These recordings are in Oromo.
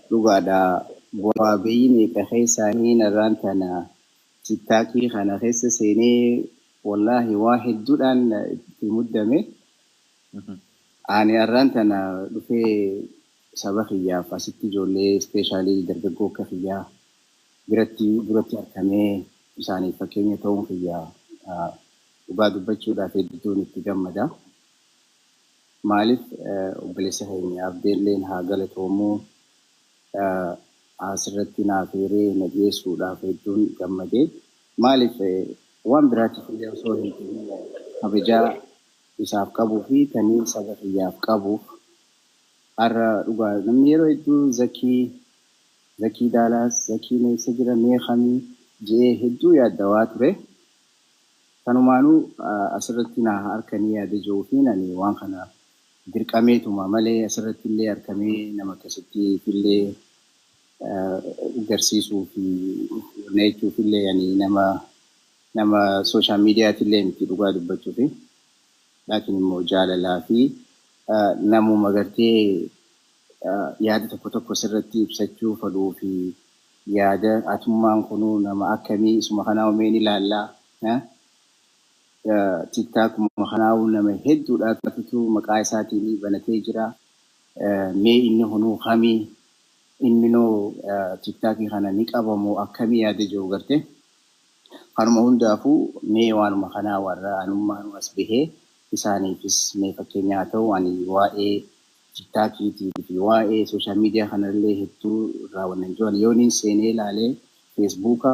Dhugaadha, bu'aa bayii meeqa keessaa narraan tana TikTokii kana keessa seenee, wallaahi waa hedduudhaan itti muddame. Ani har'aan tana dhufee saba kiyyaaf asitti ijoollee, especially dargaggoo akka kiyyaa biratti duratti argamee isaaniif fakkeenya ta'uun kiyyaa dhugaa dubbachuudhaaf hedduun itti gammada. Maaliif, obboleessa keenya Abdeelleen haa galatoomuu, asirratti naaf hiree na dhiyeessuudhaaf hedduun gammadee. Maaliif, waan biraatiif illee osoo hin ta'in kabajaa isaaf qabuu fi kanneen saba kiyyaaf qabuuf. Har'a dhugaa namni yeroo hedduu Zakii, Zakii Daalaas, Zakii eessa jira, meeqamii je'ee hedduu yaaddawaa ture. Kanumaanuu asirratti na harkanii yaada jiruu fi ani waan kana dirqameetuma malee asirratti illee harkamee nama akkasitti illee garsiisuu fi jechuuf illee ani nama social mediaati illee miti dhugaa dubbachuu fi. Laakiin immoo jaalalaa fi namuma gartee yaada tokko tokko sirratti ibsachuu fedhuu fi yaada atummaan kunuu nama akkamii, isuma kanaa umeen ilaallaa. TikTokuma kanaa nama hedduudhaatu maqaa isaatiin banatee jira. Mee inni kunuu kamii, inni noo TikTokii kana ni qabamoo akkamii yaada jiru gartee. Kanuma hundaafuu mee waanuma kanaa warra anummaan as bahee isaaniifis mee fakkeenyaa ta'u, ani waa'ee TikTokiitii fi waa'ee social media kanallee hedduu irraa wannan jiran yooniin seenee ilaalee Facebooka,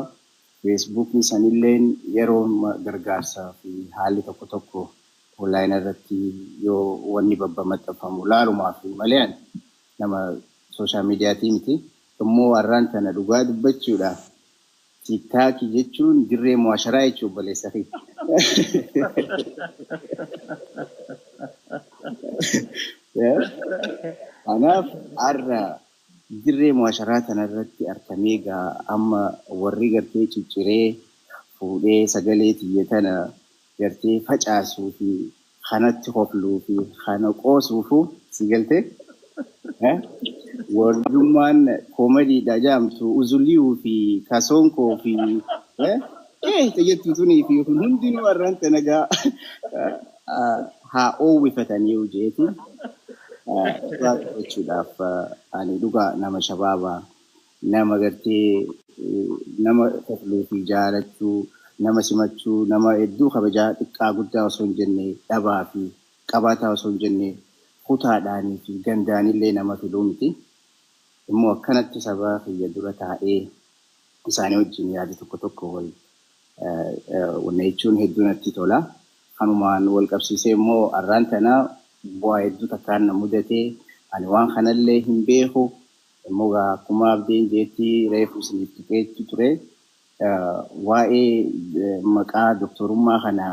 Facebookni sanilleen yeroo gargaarsaa fi haalli tokko tokko online irratti yoo wanni babba maxxanfamu laalumaaf malee nama social mediaatii miti. Immoo har'aan tana dhugaa dubbachuudhaaf TikTokii jechuun dirree muwaasharaa jechuun obboleessa fi. Kanaaf har'a dirree muwaasharaa kanarratti argamee gaa amma warri gartee cicciree fuudhee sagalee tiyya tana gartee facaasuu fi kanatti hofluu fi kana qoosuufu si galtee. Warrummaan koomediidha jedhamtu Uzuliyuu fi Kasoonkoo fi jettu tunii fi kun hundinuu har'aan tana gaa haa oowwifatanii jeetiin dhugaa dubbachuudhaaf, ani dhugaa nama shabaabaa, nama gartee nama kofluu fi jaalachuu, nama simachuu, nama hedduu kabajaa xiqqaa guddaa osoo hin jenne, dhabaa fi qabaataa osoo hin jenne, kutaadhaanii fi gandaanillee nama filuu miti. Immoo akkanatti saba kiyya dura taa'ee isaanii wajjin yaada tokko tokko wal wanna jechuun hedduu natti tola. Kanumaan wal qabsiisee immoo har'aan tana bu'aa hedduu takkaan na mudatee, ani waan kanallee hin beeku. Immoo akkuma Abdiin jeetti reefu isiniif tuqeetti ture. Waa'ee maqaa doktorummaa kana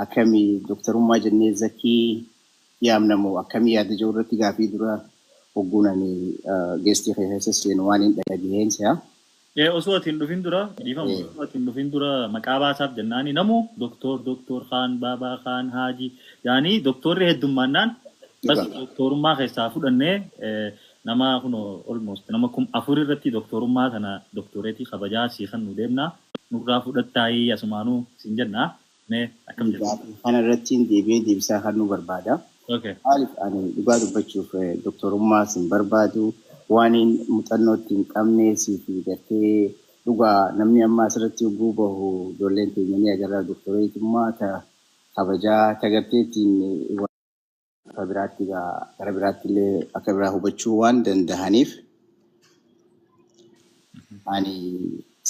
akkamii doktorummaa jennee Zakii yaamnamu, akkamii yaada jiru irratti gaafii dura hogguun ani guestii keessa seenu waan hin dhagaheen si'a. Osoo ati hin dhufin dura, dhiifama, osoo ati hin dhufin dura maqaa baasaaf jennaani namu doktor, doktor Khaan, Baabaa Khaan, Haaji yaani doktorri heddummaannaan bas doktorummaa keessaa fudhannee nama kun almost nama 4000 irratti doktorummaa kana doktoreetii kabajaa sii kan nu deemna nurraa fudhattaayii asumaanuu siin jennaa, mee akkam jirtu? Kana irratti deebi'ee deebisaa kan nu barbaada. Maaliif, ani dhugaa dubbachuuf doktorummaa sin barbaadu, waan muuxannootti hin qabne fi gartee dhugaa namni amma asirratti yogguu bahu ijoolleen teenya ni agarra, doktoreetummaa ta kabajaa ta gartee ittiin akka biraatti gara biraatti illee akka biraa hubachuu waan danda'aniif, ani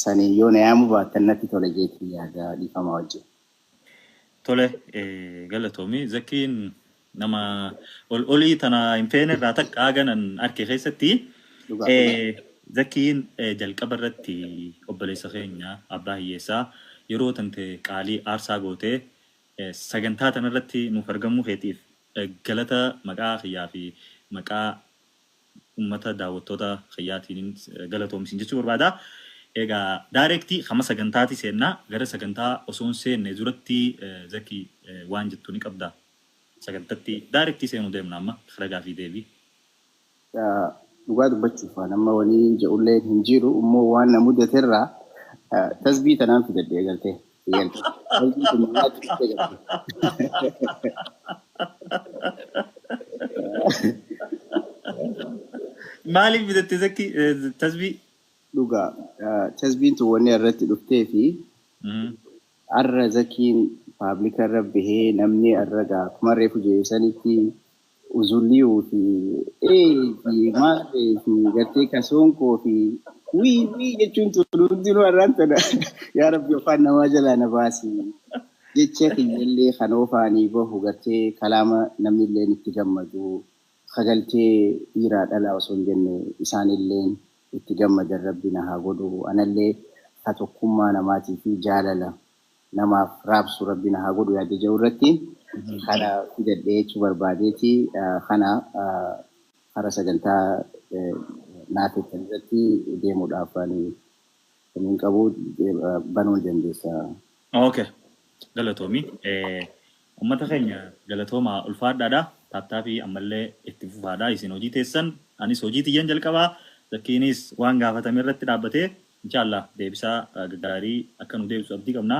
sanii yoo na yaamuu baattan natti tola jeetii yaada, dhiifama wajjin. Tole, galatoomi. Zakiin nama ol olii tana hin feene irraa takka haganan arke keessatti. Zakiin jalqaba irratti obboleessa keenya abbaa hiyyeessaa yeroo tante qaalii aarsaa gootee sagantaa tanarratti nuuf argamuu keetiif galata maqaa kiyyaa fi maqaa uummata daawwattoota kiyyaatiin galatoomsin jechuu barbaada. Egaa directii hama sagantaati seennaa, gara sagantaa osoo hin seenne duratti Zakii waan jettu ni qabda. Sagantatti directii seenuu deemna amma ragaa fi deebii. Dhugaa dubbachuuf nama waliin jedhullee hin jiru immoo waan na mudaterraa tasbii tanaan fidadhe galtee. Tasbii tun nyaatti dhuftee galte. Maaliif fidatte Zakii tasbii? Dhugaa tasbiin tun wanni irratti dhuftee fi har'a Zakiin public irra bahee namni har'a gaa akkuma reefu jeesanitti uzulliyuu fi ee fi maarree fi gartee kasoonkoo fi wii wii jechuun tun hundinuu har'aan tana yaa Rabbi afaan namaa jalaa na baasi. Jecha kiyyallee kan oofaanii bahu gartee kalaama namni illee itti gammadu kagaltee dhiiraa dhalaa osoo hin jenne isaanillee itti gammadan Rabbi na haa godhu, anallee ka tokkummaa namaatii fi jaalala namaaf raabsu Rabbi na haa godhu yaadde jedhu irratti kana fidadhee jechuu barbaadeeti. Kana kara sagantaa naafettan irratti deemuudhaaf ani hin qabu, banuu ni dandeessa. Okay. Galatoomi. Uummata keenya galatoomaa, ulfaadhaadha. Tap tapii ammallee itti fufaadha. Isin hojii teessan, anis hojii tiyyan jalqabaa. Zakkiinis waan gaafatame irratti dhaabbatee inshaallah deebisaa gaggaarii akka nu deebisu abdii qabna.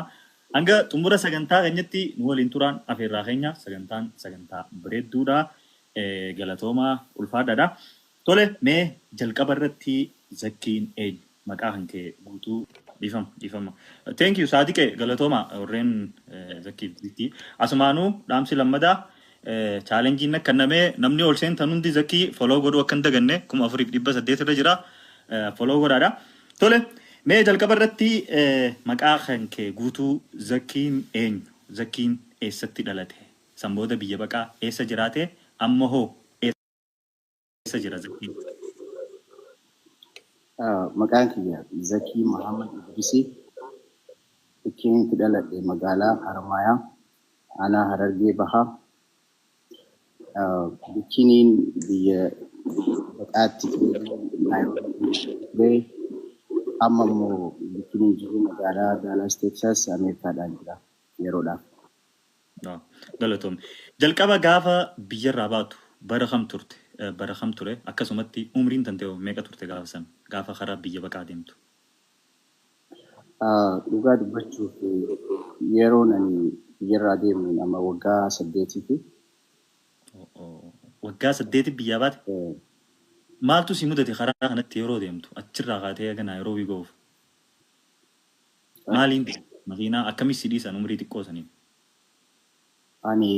Hanga xumura sagantaa keenyatti nu waliin turaan afeerraa keenya. Sagantaan sagantaa bareedduudha. Galatoomaa, ulfaadhaadha. Tole, mee jalqaba irratti Zakkiin eenyu? Maqaa kan kee guutuu. Dhiifama, dhiifama. Thank you, Saadiqee, galatooma warreen Zakkiif Zitti. Asumaanuu dhaamsi lammadaa challengeiin akka namee namni ol seentan hundi Zakkii follow godhuu akka hin daganne. 4800 irra jira. Follow godhaadha. Tole, mee jalqaba irratti maqaa kan kee guutuu, Zakkiin eenyu? Zakkiin eessatti dhalate? San booda biyya baqaa eessa jiraate? Amma hoo eessa jira Zakkiin? Maqaan kiyya Zakii Muhammad Idrisii. Itti dhaladhe magaalaa Harmaayaa, aanaa Harargee Bahaa. Bikiniin biyya baqaatti ture. Amma immoo bikiniin jiru magaalaa Dallas, Texas, Ameerikaadhaan jira yeroodhaaf. Galatoomne. Jalqaba gaafa biyyarraa baatu bara kam turte? Bara kam ture? Akkasumatti umriin tantee meeqa turte gaafa san? Gaafa karaa biyya baqaa deemtu. Dhugaa dubbachuuf yeroon ani biyyarraa deemu nama waggaa 8ti. Waggaa 8 biyyaa baate? Maaltu si mudate karaa kanatti yeroo deemtu? Achirraa kaatee haga Naayiroobii ga'uuf? Maaliin deemte? Makiinaa akkamii si dhiisan umrii xiqqoo saniin? Ani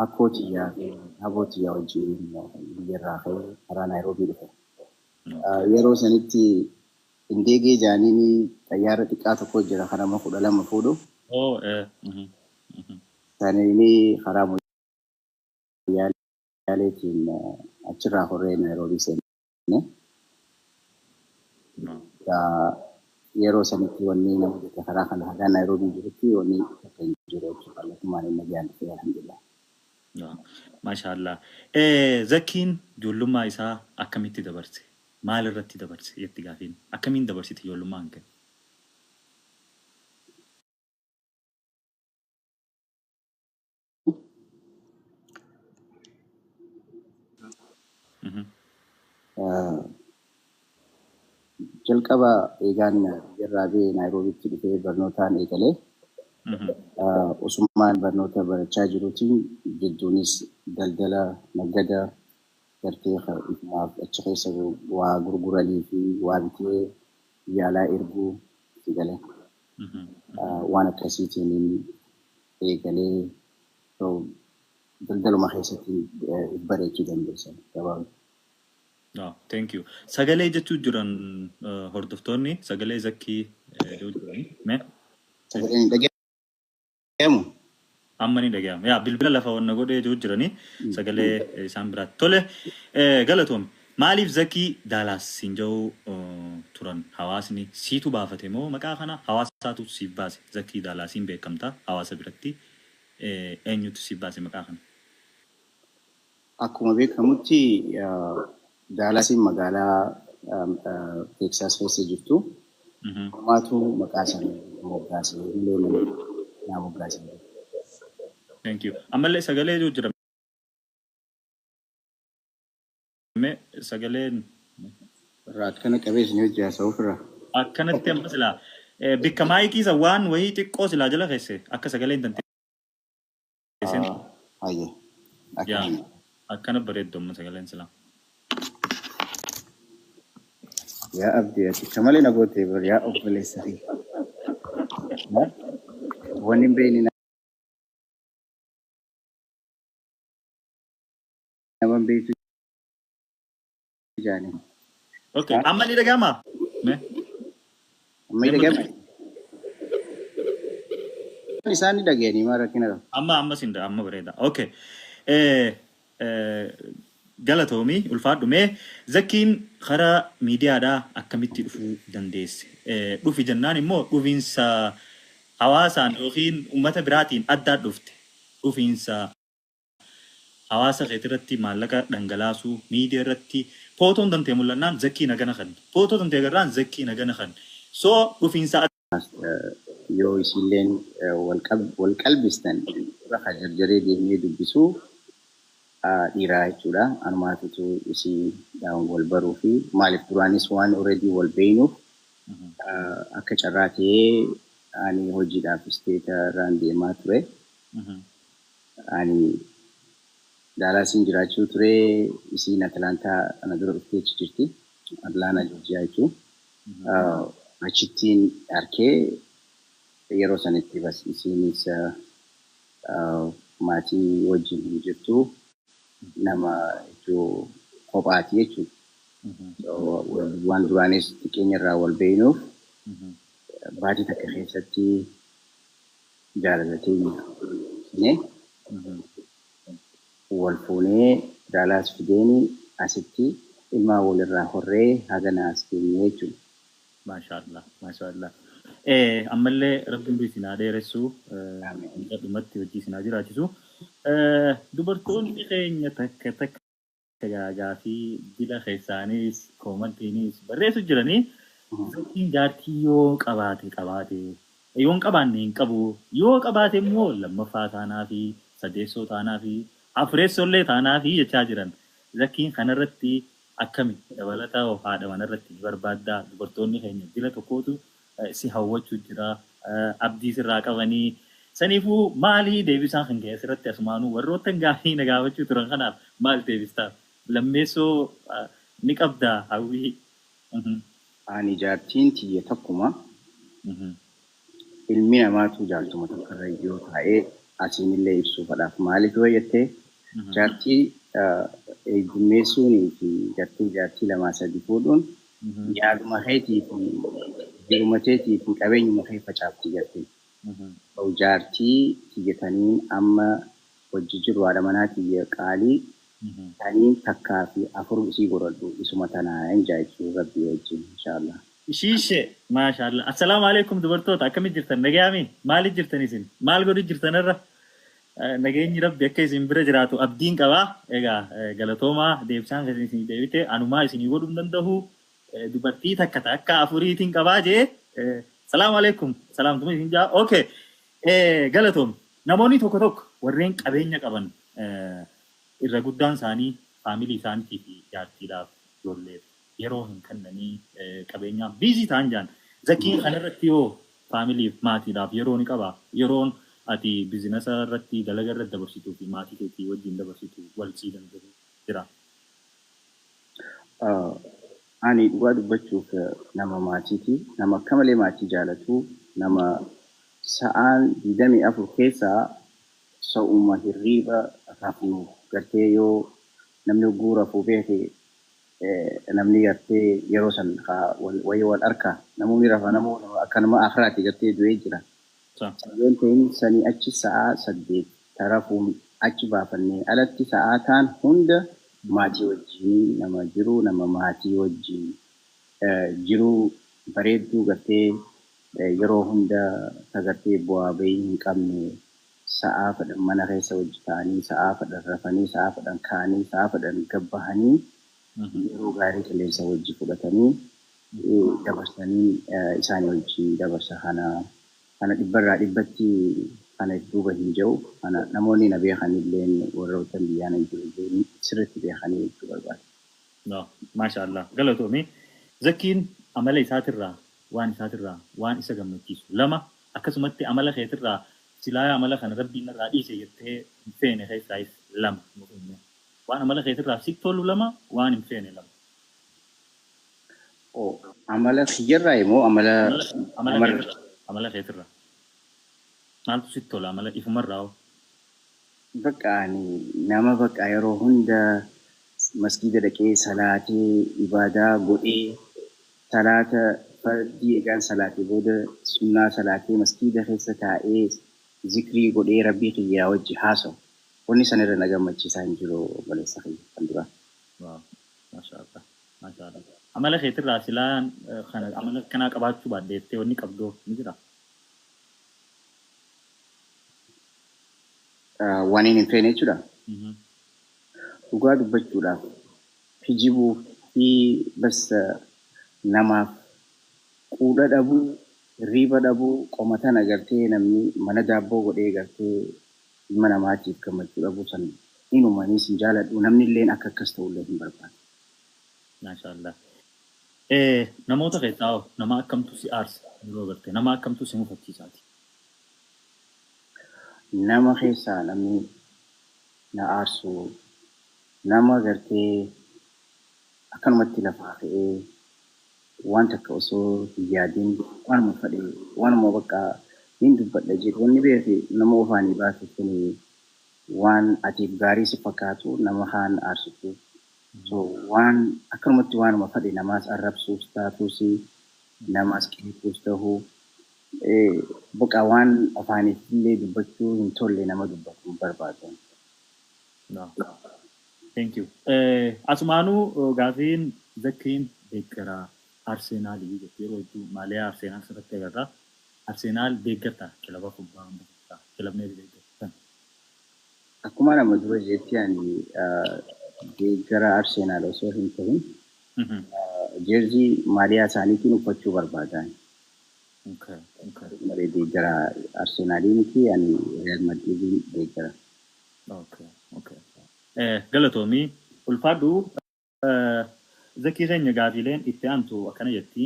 akkoo tiyyaa fi aboo tiyyaa wajjin biyyarraa ka'ee karaa Naayiroobii dhufe. Yeroo sanitti Indeegee jaaniin xayyaara xiqqaa tokko jira kan nama 12 fuudhu. Saniini karaa Moyyaaleetiin achirraa horree Naayiroobii seenne. Yeroo sanitti wanni nama mudate karaa kana hagaa Naayiroobii jirutti wanni tokko hin jiru jechuudha. Kallattumaan inni nagaan dhufe, alhamdulillah. Maashaallah. Zakkiin ijoollummaa isaa akkamitti dabarse? Maal irratti dabarse jetti gaafiin? Akkamiin dabarsite ijoollummaa kan kee? Jalqaba eegaan biyyarraa ba'ee Naayiroobiitti dhufee barnootaan eegalee osumaan barnoota barachaa jiruutiin jidduunis daldala nagada gartee ifumaaf achi keessa waa gurguranii fi waa bitee biyya alaa erguu itti galee waan akkasiitiin eegalee daldaluma keessatti bareechuu dandeessan gabaabaa. Oh, thank you. Sagalee jechuu jiran hordoftoonni sagalee Zakkii jechuu jirani. Mee? Sagaleen hin dhagahamu? Amma ni dhagahama. Yaa, bilbila lafa wanna godhee jiru jiranii sagalee isaan biraatti. Tole, galatoomi. Maaliif Zakii Daalaas siin jedhu turan hawaasni? Siitu baafate moo maqaa kana hawaasaatu siif baase? Zakii Daalaasiin beekamta hawaasa biratti. Eenyutu siif baase maqaa kana? Akkuma beekamutti Daalaasiin magaalaa Teeksaas keessa jirtu. Uumaatu maqaa sana moggaase, illee naa moggaase. Thank you. Ammallee sagalee jiru jira. Mee sagaleen Irraa akkana qabee isin hojii haasa'u ofirraa. Akkanatti amma silaa bikka maayikii isa waan wayii xiqqoo silaa jala keesse akka sagaleen tanteessin. Hayyee. Yaa Akkana. akkana bareeddu amma sagaleen silaa. Yaa Abdii, ati akka malee na gootee bar, yaa obboleessa fi. Wanni hin beekne nama hin beektu jaani. Okay, amma ni dhaga'amaa? Mee Amma ni dhaga'ama. Isaan ni dhaga'anii maal rakkina qaba? Amma sin amma bareeda. Okay. Galatoomii, ulfaadhu. Mee Zakkiin karaa miidiyaadhaa akkamitti dhufuu dandeesse? Dhufi jennaan immoo dhufiinsa hawaasaan yookiin uummata biraatiin addaa dhufte. Dhufiinsa hawaasa keetirratti maallaqa dhangalaasuu, miidiyaa irratti footoon tantee mul'annaan Zakkii nagana kan. Footoo tantee agarraan Zakkii nagana kan. So dhufiinsa Yoo isilleen wal qalbistan rafa jarjaree deemee dubbisuu dhiiraa jechuudha. Anumaatutu isii wal baruu fi maaliif duraanis waan already wal beeynuuf, akka carraa ta'ee ani hojiidhaaf isteeta irraan deemaa ture. Ani Daalaasiin jiraachuu ture, isiin Atlaantaa ana dura dhuftee achi jirti. Atlaantaa Joorjiyaa jechuun. Achittiin arkee yeroo sanitti bas isiinis maatii wajjin hin jirtu, nama jechuu kophaati jechuudha. Waan duraanis xiqqeenya irraa wal beeynuuf baatii takka keessatti jaalala teenya wal fuunee, Daalaas fideeni asitti ilmaan walirraa horree haga as geenye jechuudha. Maashaallah, maashaallah. Ammallee Rabbiin umrii isin haa dheeressu, hanga dhumatti hojii isin haa jiraachisu. Dubartoonni keenya takka takka gaafii dila keessaanis koomantiinis barreessu jiranii, Zakkiin jaartii yoo qabaate, yoo hin qabaanne hin qabu, yoo qabaate immoo lammaffaa taanaa fi sadeessoo taanaa fi afureessoollee taanaa fi jechaa jiran. Zakkiin kanarratti akkami? Dabalataa haadha manarratti ni barbaaddaa? Dubartoonni keenya dila tokkootu si hawwachuu jira, abdii sirraa qabanii. Saniifuu maalii deebisaan kan ka'e asirratti? Asumaanuu warroota gaafii na gaafachuu turan kanaaf maal deebistaa? Lammeessoo ni qabdaa hawwii? Ani jaartiin tiyya tokkuma. Ilmi namaatu jaartuma tokkorra yoo taa'ee asiinillee ibsuufadhaaf maaliif yoo jettee, jaartii heddummeessuunii fi jaartii lamaa sadi fuudhuun yaaduma keetii fi jiruma keetii fi qabeenyuma kee facaafti gartee. Jaartii tiyya taniin amma hojii jiru, haadha manaa tiyya qaalii taniin takkaa fi afur isii godhadhu, isuma tanaa hin jechuu Rabbii wajjin, inshaallah. Ishiishe, maashaallah. Assalaamu alaikum dubartoota, akkamit jirtan? Nagayaami? Maalit jirtan isin? Maal godhu jirtan irra? Nageenyi Rabbi akka isin bira jiraatu abdiin qabaa. Egaa galatoomaa, deebisaan kan isin deebite anumaa isinii godhuu hin danda'u. Dubartii takka takka afuriitiin qabaa jee. Salaamu alaikum. Salaamtuma isin jaa. Okay. Galatoom. Namoonni tokko tokko warreen qabeenya qaban irra guddaan isaanii faamilii isaaniitii fi jaartiidhaaf ijoolleef yeroo hin kennanii, qabeenyaaf busy ta'an jaan. Zakkiin kanarratti yoo faamiliif maatiidhaaf yeroo ni qabaa? Yeroon ati bizinasa irratti, dalaga irratti dabarsituu fi maatii keetii wajjin dabarsitu wal sii danda'u jira? Ani dhugaa dubbachuuf nama maatiiti. Nama akka malee maatii jaalatu. Nama sa'aan 24 keessaa sa'uma hirriiba rafnu gartee, yoo namni hogguu rafuu beeke, namni gartee yeroo san wayii wal arka, namoonni rafa, namoonni akka nama akiraati gartee du'ee jira. Yoon ta'in sanii achi sa'aa 8 tarafuun achi baafannee alatti sa'aa taan hunda maatii wajjin nama jiru, nama maatii wajjin jiru bareedduu gartee yeroo hunda sagartee bu'aa bahii hin qabne, sa'aa fedhan mana keessa wajji ta'anii, sa'aa fedhan rafanii, sa'aa fedhan ka'anii, sa'aa fedhan gabbahanii, yeroo gaarii qilleensa wajji fudhatanii dabarsanii isaanii wajjin dabarsa. Kana dhibbarraa dhibbatti kana duuba hin jiru. Kana namoonni na beekan illee, warroota biyyaan jiru, sirriitti beekanii jechuu barbaada. No, maashaallah. Galatoomi. Zakkiin amala isaatirraa waan isaatirraa waan isa gammachiisu lama, akkasumatti amala keetirraa silaa amala kana rabbiin irraa dhiise jettee hin feene keessaayis lama nuuf himi. Waan amala keetirraa sitti tolu lama, waan hin feene lama. Oh, amala kiyyarraa immoo amala Amala amala keetirraa. Amala keetirraa. Maaltu sitti tola amala ifumarraa hoo? Bakka ani nama bakka yeroo hunda masgiida dhaqee salaatee ibaadaa godhee, salaata fardii egaan salaatee booda sunnaa salaatee masgiida keessa taa'ee zikrii godhee rabbii kiyyaa wajji haasa'u. Wanni san irra na gammachiisaa hin jiru, obboleessa kiyya kan duraa. Waaw. Maashaallah. Maashaallah. Amala keetirraa silaa kana amala akkanaa qabaachuu baadheettee wanni qabdoo ni jira? Waan hin feene jechuudha. Dhugaa dubbachuudhaaf kijibuu fi bas namaaf quudha dhabuu, hirriiba dhabuu, qoma tana gartee namni mana daabboo godhee gartee ilma namaatiif gammachuu dhabuu san inumaniis hin jaaladhu, namni illeen akka akkas ta'ullee hin barbaadu. Maashaallah. Namoota keessaa hoo nama akkamtu si aarsa yeroo garte, nama akkamtu si mufachiisaati? Nama keessaa namni na aarsu nama gartee akkanumatti lafaa ka'ee waan takka osoo hin yaadin waanuma fedhe waanuma bakka hin dubbadha jedhu. Wanni beeki nama ofaanii baase kun waan atiif gaarii si fakkaatu nama kaan aarsitu. So waan akkanumatti waanuma fedhe namaas arrabsuus taatus, namaas qeequus ta'uu, bakka waan afaaniif illee dubbachuu hin tolle nama dubbatu hin barbaadu. No. Thank you. Asumaanuu gaafiin Zakkiin deeggaraa Arseenaalii jettee yeroo hedduu maaliyaa Arseenaal sirratti agarra. Arseenaal deeggarta kilaba kubbaa miilaa kilabni deeggartan? Akkuma nama dura jetti, ani deeggara Arseenaal osoo hin ta'in jeerzii maaliyaa isaaniitiin uffachuu barbaadan. Malee deeggara Arseenaalii miti, ani Real Madridiin deeggara. Okay. Galatoomii, ulfaadhu. Zakii keenya, gaafiileen itti aantu akkana jetti.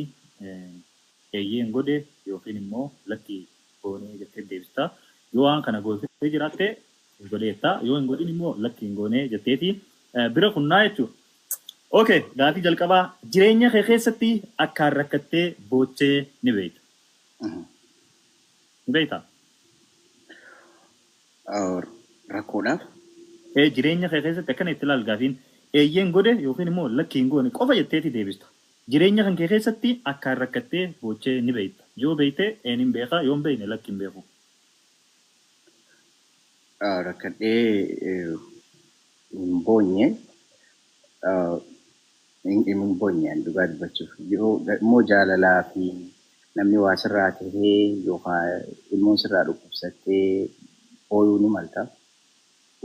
Eeyyeen godhe yookiin immoo lakki goonee jettee deebista. Yoo waan kana gootee jiraatte godheetta. Yoo hin godhin immoo lakki hin goonee jetteeti. Bira kunnaa jechuudha. Okay, gaafii jalqabaa: jireenya kee keessatti akkaan rakkattee boochee ni beekta? Ni beektaa? Rakkoodhaaf? Jireenya kee keessatti akkana itti ilaal, gaafiin eeyyeen godhe yookiin immoo lakki hin goone qofa jetteeti deebista. Jireenya kan kee keessatti akkaan rakkattee boochee ni beekta? Yoo beekte een hin beeka, yoo hin beekne lakki hin beeku. Rakkadhee hin boonye, hin boonye ani dhugaa dubbachuuf. Yoo immoo jaalalaa fi namni waa sirraa tahee yookaan ilmoon sirraa dhukkubsattee booyuu ni malta.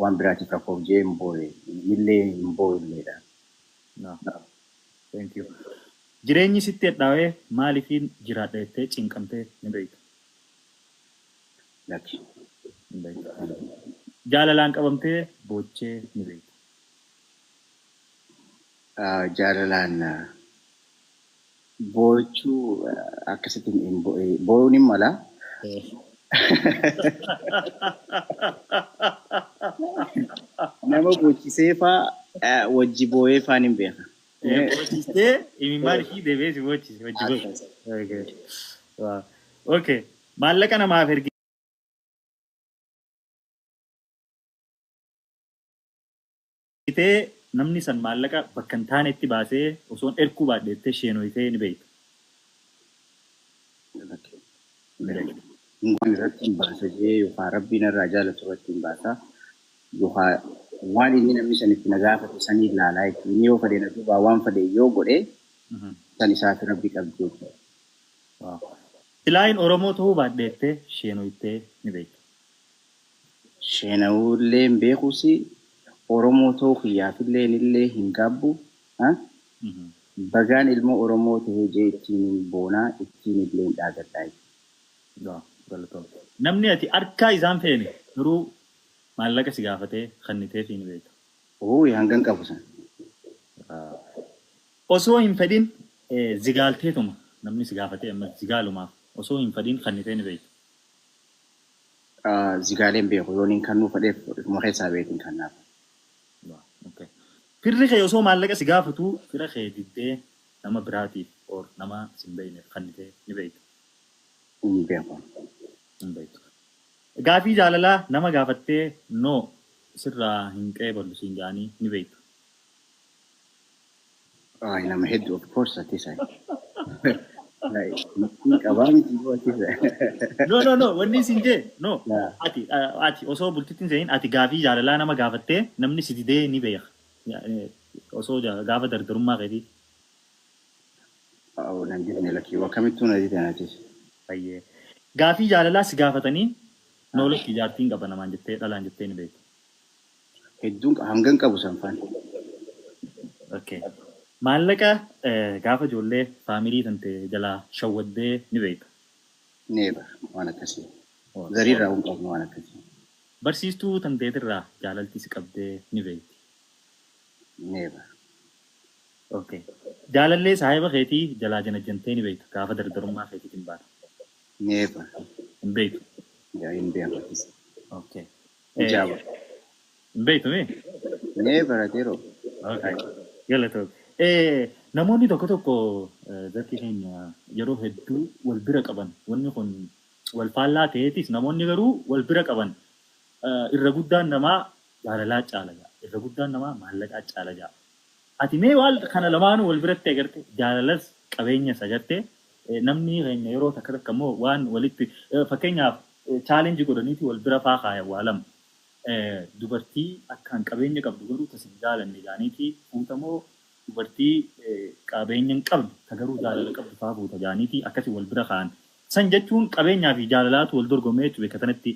Waan biraatiif rakkoof jee hin booye. Illee hin booyulleedha. No. Thank you. Jireenyi sitti hadhaawee maaliifiin jiraadha jettee cinqamtee ni beekta? Lakki. Hin beekta. Jaalalaan qabamtee boochee ni beekta? Jaalalaan boochuu akkasitti booyuun hin mala. Nama boochisee faa wajji booyee faan hin beeka. Boochistee imimmaan ishii deebi'ee si boochise wajji boochise. Okay. Wow. Okay. Maallaqa namaaf ergitee namni san maallaqa bakka hin taanetti baasee osoon erkuu baadheettee sheenoyitee ni beekta? Waan irratti hin baasa jee yookaan rabbiin irraa jaalatu irratti hin baasa yookaan waan inni namni san itti na gaafate sanii ilaalaa jechuudha. Inni yoo fedhe na duubaa waan fedhe yoo godhe san isaaf rabbi qabdi jechuudha. Silaayin Oromoo ta'uu baadheettee sheenoyitee ni beekta? Sheenawullee hin beekus, Oromoo ta'uu kiyyaafillee illee hin gaabbu. Bagaan ilma Oromoo ta'ee jee ittiin boonaa, ittiin illee hin dhaagadhaa. Namni ati harkaa isaan feene garuu maallaqa si gaafatee kenniteefii ni beekta? Oo, hangan qabu san. Osoo hin fedhin zigaalteetuma namni si gaafatee amma zigaalumaaf osoo hin fedhin kannitee ni beektu. Zigaaleen beeku yooniin kannuu fedheef ifuma keessaa beekin kannaaf. Firri kee osoo maallaqa si gaafatu fira kee diddee nama biraatiif or nama si hin beekneef kannitee ni beektu. Hin beeku. Hin beektu. Gaafii jaalalaa nama gaafattee no sirraa hin qeeballu siin jedhanii ni beektu. Nama hedduu of course ati isa. Qabaa miti ati isa. No, wanni isin jee no, ati osoo bultitti hin seenin ati gaafii jaalalaa nama gaafattee namni si didee ni beeka. Osoo gaafa dardarummaa keetii. Nan didne lakkii akkamittuu na dide atis. Baay'ee. Gaafii jaalalaa si gaafatanii no lakkii jaartiin qaba namaan jettee dhalaan jettee ni beektu. Hedduun hangan qabu sanfaan. Okay. Maallaqa gaafa ijoollee faamilii tante jalaa shawwaddee ni beekta. Never waan akkasii. Zariirraa hin qabnu waan akkasii. Barsiistuu tanteetirraa jaalalti si qabdee ni beekti. Never. Okay. Jaalallee saahiba keetii jalaa janajjantee ni beekta gaafa dardarummaa keetiitiin baata. Never. Hin beektu. Hin beeku. Okay. Ijaaba. Hin beektu mee? Never ateeroo. Okay. Galatoomi. Namoonni tokko tokko zakki keenya yeroo hedduu wal bira qaban wanni kun wal faallaa ta'eetis namoonni garuu wal bira qaban irra guddaan namaa jaalalaa caala ja'a. Irra guddaan namaa maallaqaa caala ja'a. Ati mee waan kana lamaanuu wal biratti agarte jaalalas qabeenyas agarte namni keenya yeroo takka takka immoo waan walitti fakkeenyaaf challenge godhaniiti wal bira faa kaayan waa lama. Dubartii akkaan qabeenya qabdu garuu tasin jaalanne jaaniiti fuutamoo dubartii qabeenya hin qabdu ta garuu jaalala qabdu faa fuuta jaaniiti akkasii wal bira kaa'an. San jechuun qabeenyaa fi jaalalaatu wal dorgomee jechuudha bakka tanatti.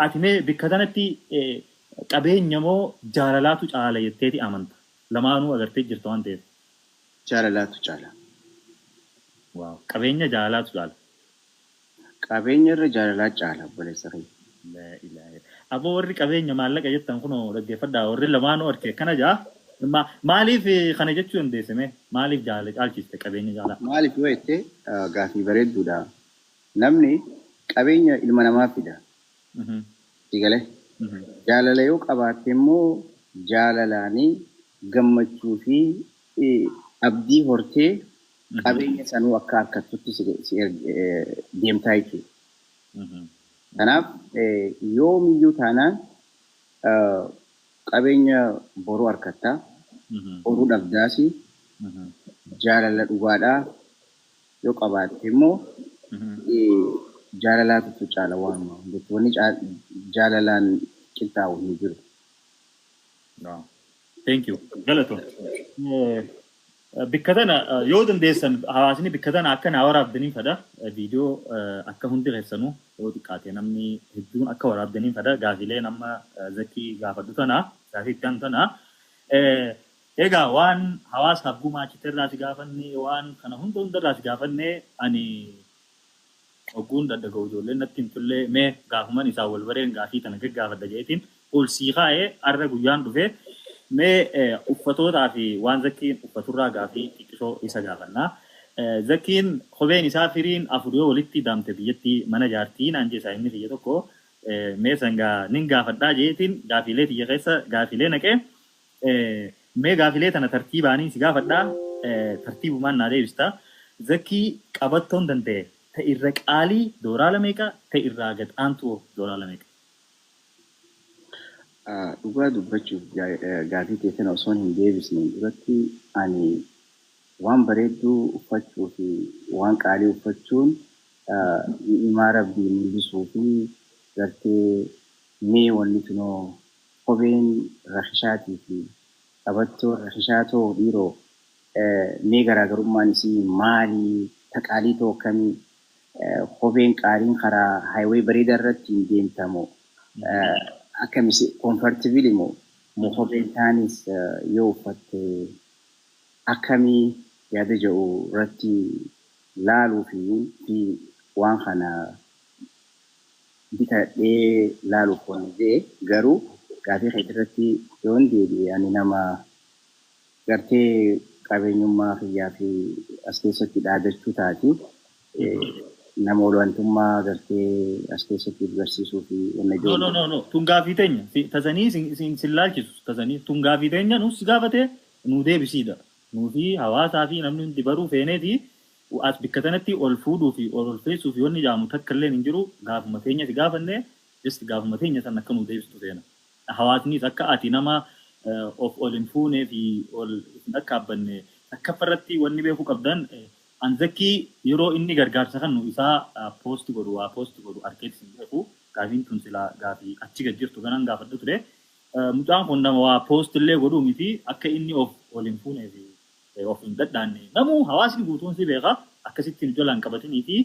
Ati mee bakka tanatti qabeenya moo jaalalaatu caala jetteeti amanta? Lamaanuu agartee jirta waan ta'eef. Jaalalaatu caala. Waaw. Qabeenya jaalalaatu caala. Qabeenya irra jaalalaa caala obboleessa kiyya. Aboo warri qabeenya maallaqa jettan kunoo dhaggeeffadhaa warri lamaanuu arge kana jaa. Maaliif kana jechuu dandeesse mee? Maaliif jaalala caalchiste qabeenya jaalala? Maaliif yoo jette gaafii bareedduudha. Namni qabeenya ilma namaa fida. Sigalee. Jaalala yoo qabaatte immoo jaalalaanii gammachuu fi abdii hortee qabeenya sanuu akka harkattutti si deemtaa jechuudha. Kanaaf yoomiyyuu taanaan qabeenya boruu harkattaa, boruu dhabdaasi, jaalala dhugaadhaa yoo qabaatte immoo jaalalaatu caala waanuma hundatti. Wanni jaalalaan qixxaawu hin jiru. Thank you. Galatoom. Bikka tana yoo dandeessan hawaasni bikka tana akka naa waraabdaniin fedha. Viidiyoo akka hundi keessanuu yoo xiqqaate namni hedduun akka waraabdaniin fedha. Gaafiilee nama Zakii gaafadhu tana gaafii itti aanu tana. Egaa waan hawaasaaf gumaachite irraa si gaafanne waan kana hunda hundarraa si gaafanne ani ogguun daddaga'u ijoolleen natti himtullee mee gaafuman isaa wal bareen gaafii tana gaggaafadha jeetiin ol sii kaa'ee har'a guyyaan dhufee mee uffatootaa fi waan Zakkiin uffaturraa gaafii xiqqisoo isa gaafannaa. Zakkiin kopheen isaa firiin afur yoo walitti daamte biyyatti mana jaartii naan jeesa inni kiyya tokko mee sangaa nin gaafadhaa jeetiin gaafiilee tiyya keessa gaafiilee naqee mee gaafiilee tana tartiibaanii si gaafadhaa tartiibumaan naa deebista. Zakkii qabattoon danda'e ta irra qaalii doolaara meeqa ta irraa gad aantu doolaara meeqa? Dhugaa dubbachuuf gaafii keessan osoo hin deebisne duratti ani waan bareedduu uffachuu fi waan qaalii uffachuun ni'imaa rabbii mul'isuu fi gartee mee wanni tunoo kopheen rakishaatii fi qabattoon rakishaatoo dhiiroo mee garaagarummaan isii maalii ta qaalii ta'u akkamii kopheen qaaliin karaa highway bareedaa irratti hin deemtamoo akkamis comfortable moo moo kopheen taanis yoo uffatte akkamii yaada jedhu irratti laaluu fi waan kana bitadhee laaluuf waan jedhe garuu gaafii keetii irratti yoon deebi'e ani nama gartee Qabeenyummaa kiyyaa fi as keessatti dhaadachuu taati. Nama olaantummaa gartee as keessatti agarsiisuu fi wanna No, no, no, no. Tun gaafii teenya. Tasanii sin laalchisu. Tasanii tun gaafii teenya nus gaafate nu deebisiidha. Nuu fi hawaasaa fi namni hundi baruu feeneeti as bikka tanatti ol fuudhuu fi ol olfeessuu fi wanni jaamu takka illee hin jiru. Gaafuma teenya si gaafanne, just gaafuma teenya san akka nu deebistu feena. Hawaasnis akka ati nama of ol hin fuunee fi ol hin akkaabbanne takkaffaa wanni beekuu qabdan, Anzakkii yeroo inni gargaarsa kennu isaa post godhu, waa post godhu arkeetis hin beeku. Gaafiin tun silaa gaafii achi gad jirtu kanan gaafadhu ture. Mucaan kun nama waa post illee godhuu miti. Akka inni of ol hin fuunee fi of hin dhadhaanne namuu hawaasni guutuun si beeka. Akkasitti nu jalaan qabatanii fi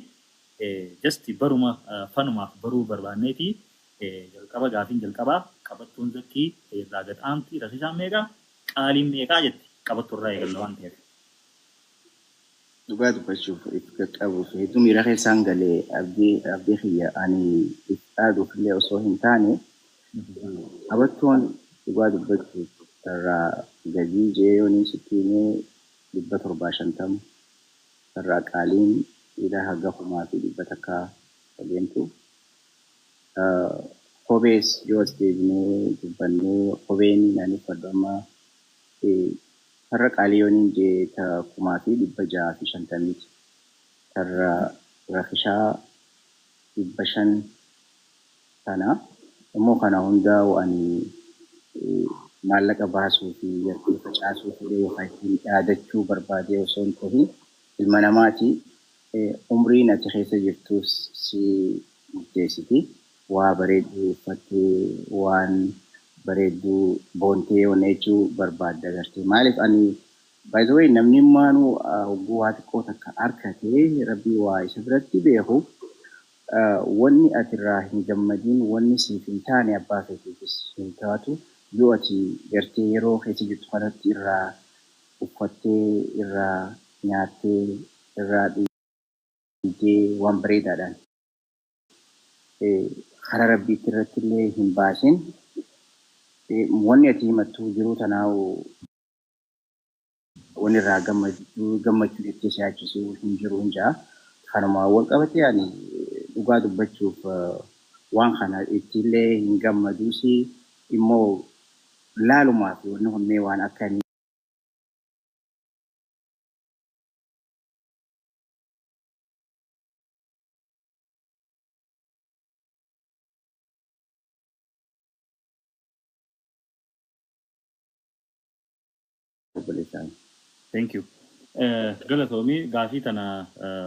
just baruma fanumaaf baruu barbaanneeti. Jalqaba gaafiin jalqabaa, qabattoon Zakkii irraa gad aanti rakisaan meeqa, qaaliin meeqaa jetti? Qabattoo irraa eegalla waan ta'eef. Dhugaa dubbachuuf, if qaqqabuuf hedduu miira keessaan galee, abdii kiyya, ani if dhaaduuf illee osoo hin taane, qabattoon dhugaa dubbachuuf irraa gadii jeeyooniin sitti himee 750, irraa qaaliin dhiira haga 1100 adeemtu. Kophees yoo as deebinee dubbannee, kopheen ani uffadhu amma farra qaalii yooniin jee ta 1650ti. Tarra rakishaa 500 kana. Immoo kana hundaa ani maallaqa baasuu fi gartee facaasuu fedhee yookaan ittiin dhaadachuu barbaadee osoo hin ta'in, ilma namaati, umriin ati keessa jirtus si murteessiti. Waa bareedduu uffattee, waan bareedduu boontee wanna jechuu barbaadda gartee. Maaliif ani, by the way, namni maanuu hogguu waa xiqqoo takka harkatee rabbii waa isa biratti beeku, wanni ati irraa hin gammadin, wanni siif hin taane abbaa feetiifis hin taatu. Yoo ati gartee yeroo keessa jirtu kanatti irraa uffattee, irraa nyaattee, irraa dhugdee, waan bareedaadhaan karaa rabbiitti irratti illee hin baasin, wanni ati himattu jiruu tanaa wanni irraa gammachuu jettee si yaachisu hin jiru hin jaa. Kanuma wal qabatee ani dhugaa dubbachuuf waan kana ittiillee hin gammaduusi, immoo laalumaa fi wanni kun mee waan akkamii. Obboleessaan. Thank you. Galatoomii, gaafii tana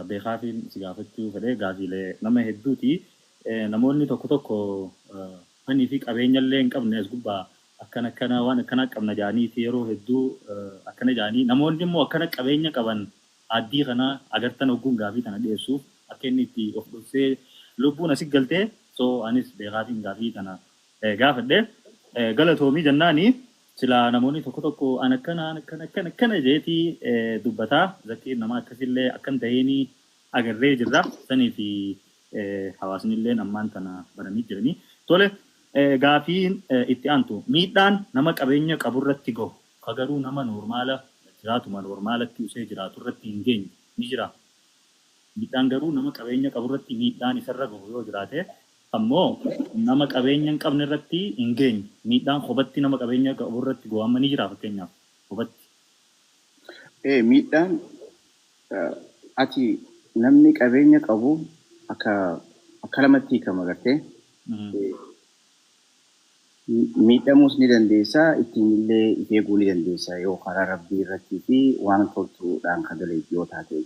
beekaafiin si gaafachuu fedhee, gaafiilee nama hedduuti. Namoonni tokko tokko fanii fi qabeenya illee hin qabne as gubbaa akkana akkana waan akkana qabna jaaniiti, yeroo hedduu akkana jaanii, namoonni immoo akkana qabeenya qaban addii kana agartan ogguun gaafii tana dhiyeessuuf akka inni itti of dhoksee lubbuun asi galtee. So anis beekaafiin gaafii tana gaafadhe. Galatoomii jennaani, silaa namoonni tokko tokko an akkana an akkana akkana akkana jeetii dubbataa, Zakkiin nama akkasillee akkan ta'eenii agarree jirra. Sanii fi hawaasni illee ammaan tana baranii jiranii. Tole, gaafiin itti aantu, miidhaan nama qabeenya qaburratti gahu ka garuu nama normal jiraatuma normalatti usee jiraatu irratti hin geenye ni jira. Miidhaan garuu nama qabeenya qaburratti miidhaan isarra gahu yoo jiraate, ammoo nama qabeenya hin qabne irratti hin geenye, miidhaan kophatti nama qabeenya qabu irratti gahu amma ni jira, fakkeenyaaf kophatti. Miidhaan ati namni qabeenya qabu akka lamatti hiikama gartee. Miidhamuus ni dandeessa, ittiin illee if eeguu ni dandeessa yoo karaa rabbii irrattii fi waan toltuudhaan kan dalagu yoo taate.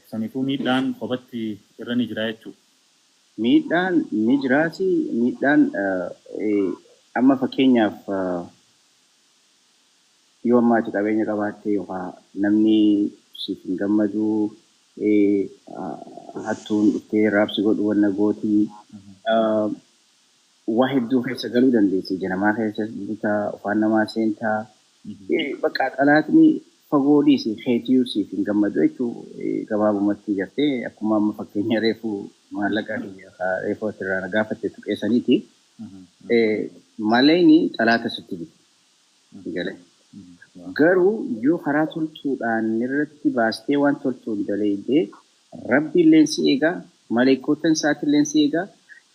Saniifuu miidhaan kophatti irra ni jira jechuudha. Miidhaan ni jiraati. Miidhaan amma fakkeenyaaf yoo amma ati qabeenya qabaatte yookaan namni siif hin gammadu, hattuun dhuftee raabsi godhu wanna gootii, waa hedduu keessa galuu dandeessa. Ija namaa keessa butaa, afaan namaa seentaa. Bakka xalaatni fagoo dhiisi, keetiyyuu siif hin gammadu jechuu gabaabumatti gartee, akkuma amma fakkeenya reefu maallaqa reefu asirraa na gaafatte tuqeessaniiti. Maleeni xalaata sitti bitu. Galee. Garuu yoo karaa toltuudhaan irratti baastee waan toltuun dalaydee Rabbiilleen si eegaa, maleekotan isaatilleen si eegaa,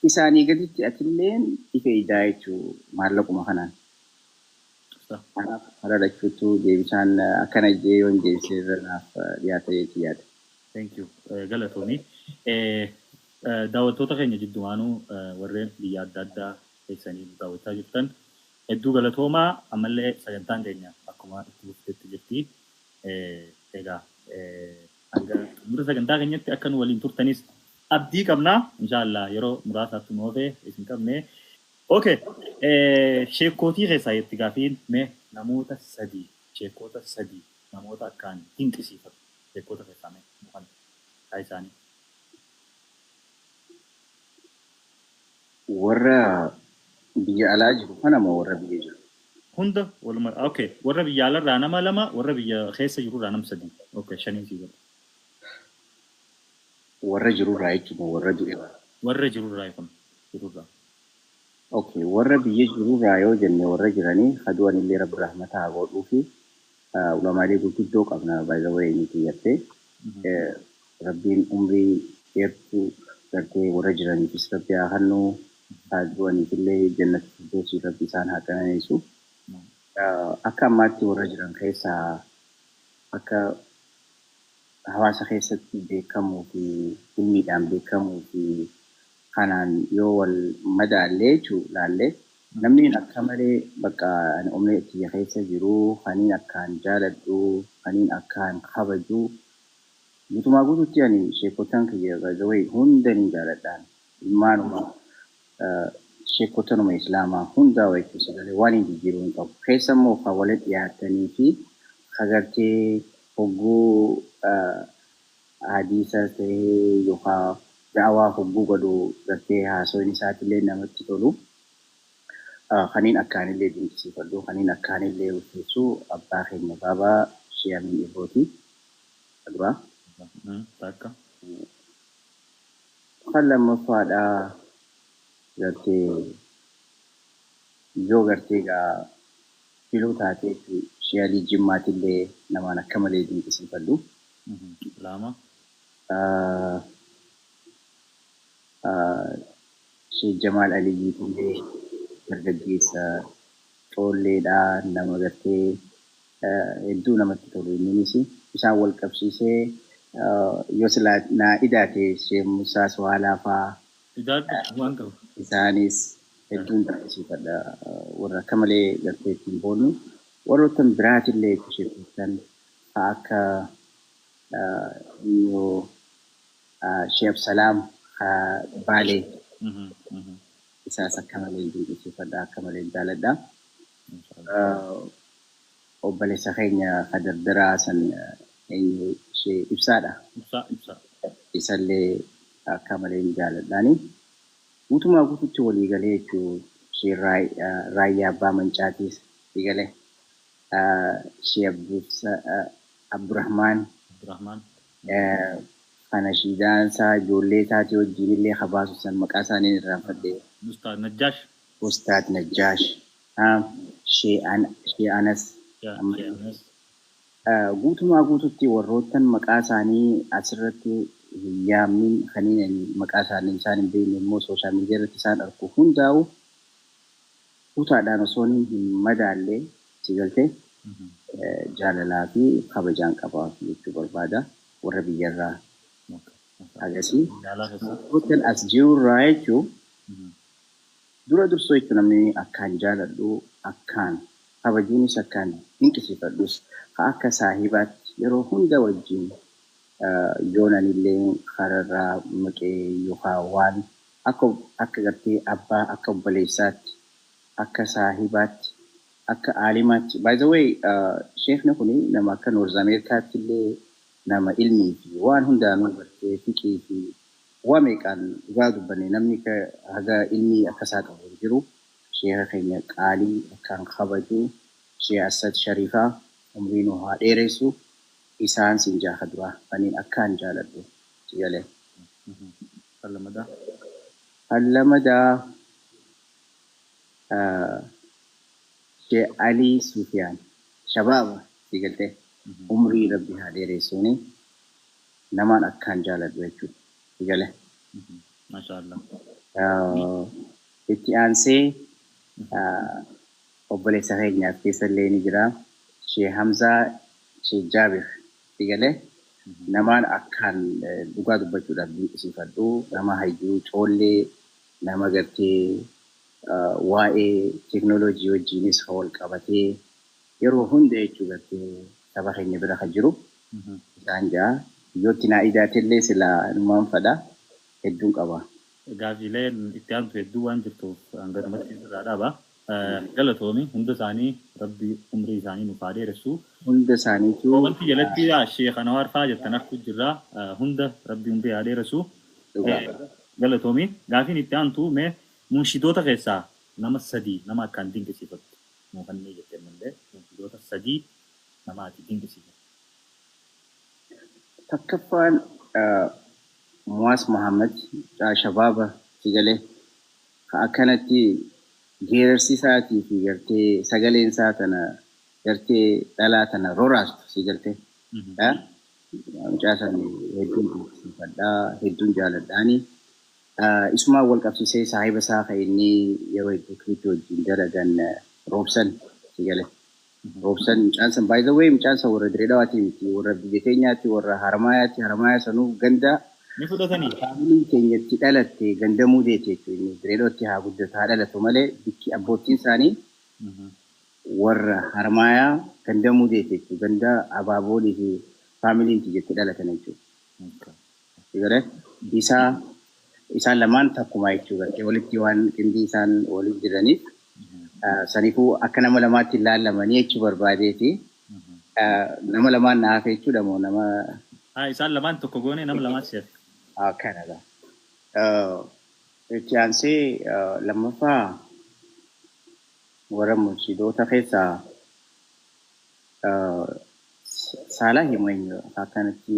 isaanii gaditti atilleen ife idaa jechuu maallaquma kanaan. Kanaaf karaa lachuutu deebisaan akkana jee yoon deebisee irra naaf dhiyaata jechuun yaada. Thank you. Galatoomii. Daawwattoota keenya jiddumaanuu warreen biyya adda addaa keessanii daawwachaa jirtan hedduu galatoomaa. Ammallee sagantaan keenya akkuma itti fufteetti jirti. Egaa hanga xumura sagantaa keenyatti akka nu waliin turtanis abdii qabna. Inshaallah yeroo muraasaatti nu oofee isin qabne. Okay. Sheekootii keessaa itti gaafiin mee namoota sadii, sheekota sadii namoota akkaan dinqisiifatu sheekota keessaa mee kan isaanii. Warra biyya alaa jiru kana moo warra biyya jiru? Hunda waluma, okay, warra biyya alarraa nama lama, warra biyya keessa jirurraa nama sadii. Okay, shanii sii godha. Warra jirurraa jechuun warra du'e. Warra jirurraa kun jirurraa. Okay, warra biyya jirurraa yoo jenne warra jiranii hadu'an illee Rabbi rahmata haa godhuu fi ulamaalee gurguddoo qabna by the way nuti jettee Rabbiin umrii dheertuu gartee warra jiraniifis Rabbi haa kennu, hadu'aniif illee jannata firdawsii Rabbi isaan haa qananiisu. Akka ammaatti warra jiran keessaa akka hawaasa keessatti beekamuu fi ilmiidhaan beekamuu fi kanaan yoo wal madaallee jechuu laallee namni akka malee bakka ani umrii kiyya keessa jiru kaniin akkaan jaaladhu kaniin akkaan kabaju guutumaa guututti ani sheekotan kiyya by the way hunda ni jaaladhaan ilmaanuma sheekotanuma islaamaa hundaa waytu sagalee waan hin jijjiiruu hin qabu. Keessa immoo kan walitti dhiyaatanii fi kagartee hogguu hadiisa ta'ee yookaan da'awaa hogguu godhu gartee haasoon isaatillee namatti tolu. Kaniin akkaanillee dinqisiifadhu, kaniin akkaanillee ulfeessu abbaa keenya baabaa Shee Amiin Ibrooti. Duraa. Takka. Kan lammaffaadhaa gartee yoo gartee gaa filuu taatee Shee Alii Jimmaatillee namaan akka malee dinqisiifadhu. Lama. Shee Jamaal Aliyyiitillee dargaggeessa coolleedhaa nama gartee hedduu namatti tolu inninis isaan wal qabsiisee yoo silaa naa idaate Shee Musaa Suwaalaa fa'aa Idaadhu waan qabu. Isaanis hedduun dinqisiifadha warra akka malee gartee ittiin boonnu warroota biraatillee sheekotan akka Shee Absalaam Baalee isaas akka malee dinqisiifadha akka malee jaaladha. Obboleessa keenya kadardaraa san eenyu ishee ibsaadha. Ibsaa ibsaa. Isallee akka malee jaaladhaani. Guutumaa guututti walii galee jechuun ishee raayyaa abbaa mancaatiis galee ishee Abdurrahmaan. Abdurrahmaan. Kana shiidaan isaa ijoollee isaatii wajjin illee habaasu san maqaa isaanii irraanfadhe. Ustaad Najjaash. Ustaad Najjaash. Shee Anas. Guutumaa guututti warroottan maqaa isaanii asirratti hin yaamnin kanneen maqaa isaanii isaan hin beekne immoo sooshaal miidiyaa irratti isaan argu hundaa'u kutaadhaan osoo hin madaalle si galtee jaalalaa fi kabajaan qabaaf jechuu barbaada warra biyyarraa. Agasii warroottan as jirurraa jechuun dura dursoo jechuun namni akkaan jaaladhu akkaan kabajuunis akkaan dinqisiifadhus akka saahibaatti yeroo hunda wajjin yoonanillee kararraa maqee yookaan waan akka gartee abbaa akka obboleessaatti akka saahibaatti akka aalimaatti. By the way, sheekni kun nama akka Noorz Ameerikaatti illee nama ilmii fi waan hundaanuu gartee fiqii fi waa meeqaan dhugaa dubbanne namni haga ilmii akkasaa qabu hin jiru. Sheeka keenya qaalii akkaan kabaju Shee Asad Sharifaa umrii nu haa dheeressu isaan siin jaaka duraa kanneen akkaan jaaladhu si galee. Kan lammadaa. Kan lammadaa Sheekh Alii Sufiyaan shabaaba si galtee umrii rabbi haa dheeressuuni namaan akkaan jaaladhu jechuudha. Si galee. Maashaallah. Itti aansee obboleessa keenyaaf keessallee ni jira. Sheekh Hamzaa Sheekh Jaabir si galee namaan akkaan dhugaa dubbachuudhaaf dinqisiifadhu, nama hayyuu coollee, nama gartee waa'ee teeknooloojii wajjinis wal qabatee yeroo hunda jechuu gartee saba keenya bira kan jiru isaan jaa. Iyyootti naa idaatellee silaa numaan fadha hedduun qaba. Gaafiileen itti aantu hedduu waan jirtuuf hanganumatti irraa dhaaba. Galatoomi, hunda isaanii rabbi umrii isaanii nuuf haa dheeressu. Hunda isaaniitu. Wanti jalatti Sheekh Anwaar fa'aa jettan arguu jirra. Hunda rabbi umrii haa dheeressu. Galatoomi. Gaafiin itti aantu mee munshidoota keessaa nama sadii nama akkaan dinqisiifattu. Moofannee jettee malee munshidoota sadii nama ati dinqisiifattu. Takkaffaan Muwaas Muhammad shabaaba si galee akkanatti geerarsi isaatii fi gartee sagaleen isaa tana gartee dhalaa tana roraastu si galtee. Mucaa san hedduun dinqisiifadhaa, hedduun jaaladhaani. Isumaan wal qabsiisee saahiba isaa kan inni yeroo hedduu kilippii wajjin dalagan Roobsan si galee. Roobsan mucaan san, by the way, mucaan san warra Diree Dhawaatii miti, warra biyya keenyaatti, warra Harmaayaatti, Harmaayaa sanuu ganda Ni fudhatanii? Faamiliin keenyatti dhalatte gandamuu deete jechuudha. Diree Dhawaatti haa guddatu haa dhalatu malee bikki abboottiin isaanii warra Harmaayaa gandamuu deete jechuudha. Ganda abaaboolii fi faamiliin tiyyatti dhalatan jechuudha. Galee isaa isaan lamaan takkuma jechuudha. Walitti waan qindii isaan walitti jiraniif saniifuu akka nama lamaatti ilaalamanii jechuu barbaadeeti. Nama lamaan na hafe jechuudha moo nama? Isaan lamaan tokko goone, nama lamaan si hafe. Kanadha. Itti aansee lammaffaa warra munshidoota keessaa Saalaa himu eenyu akkanatti?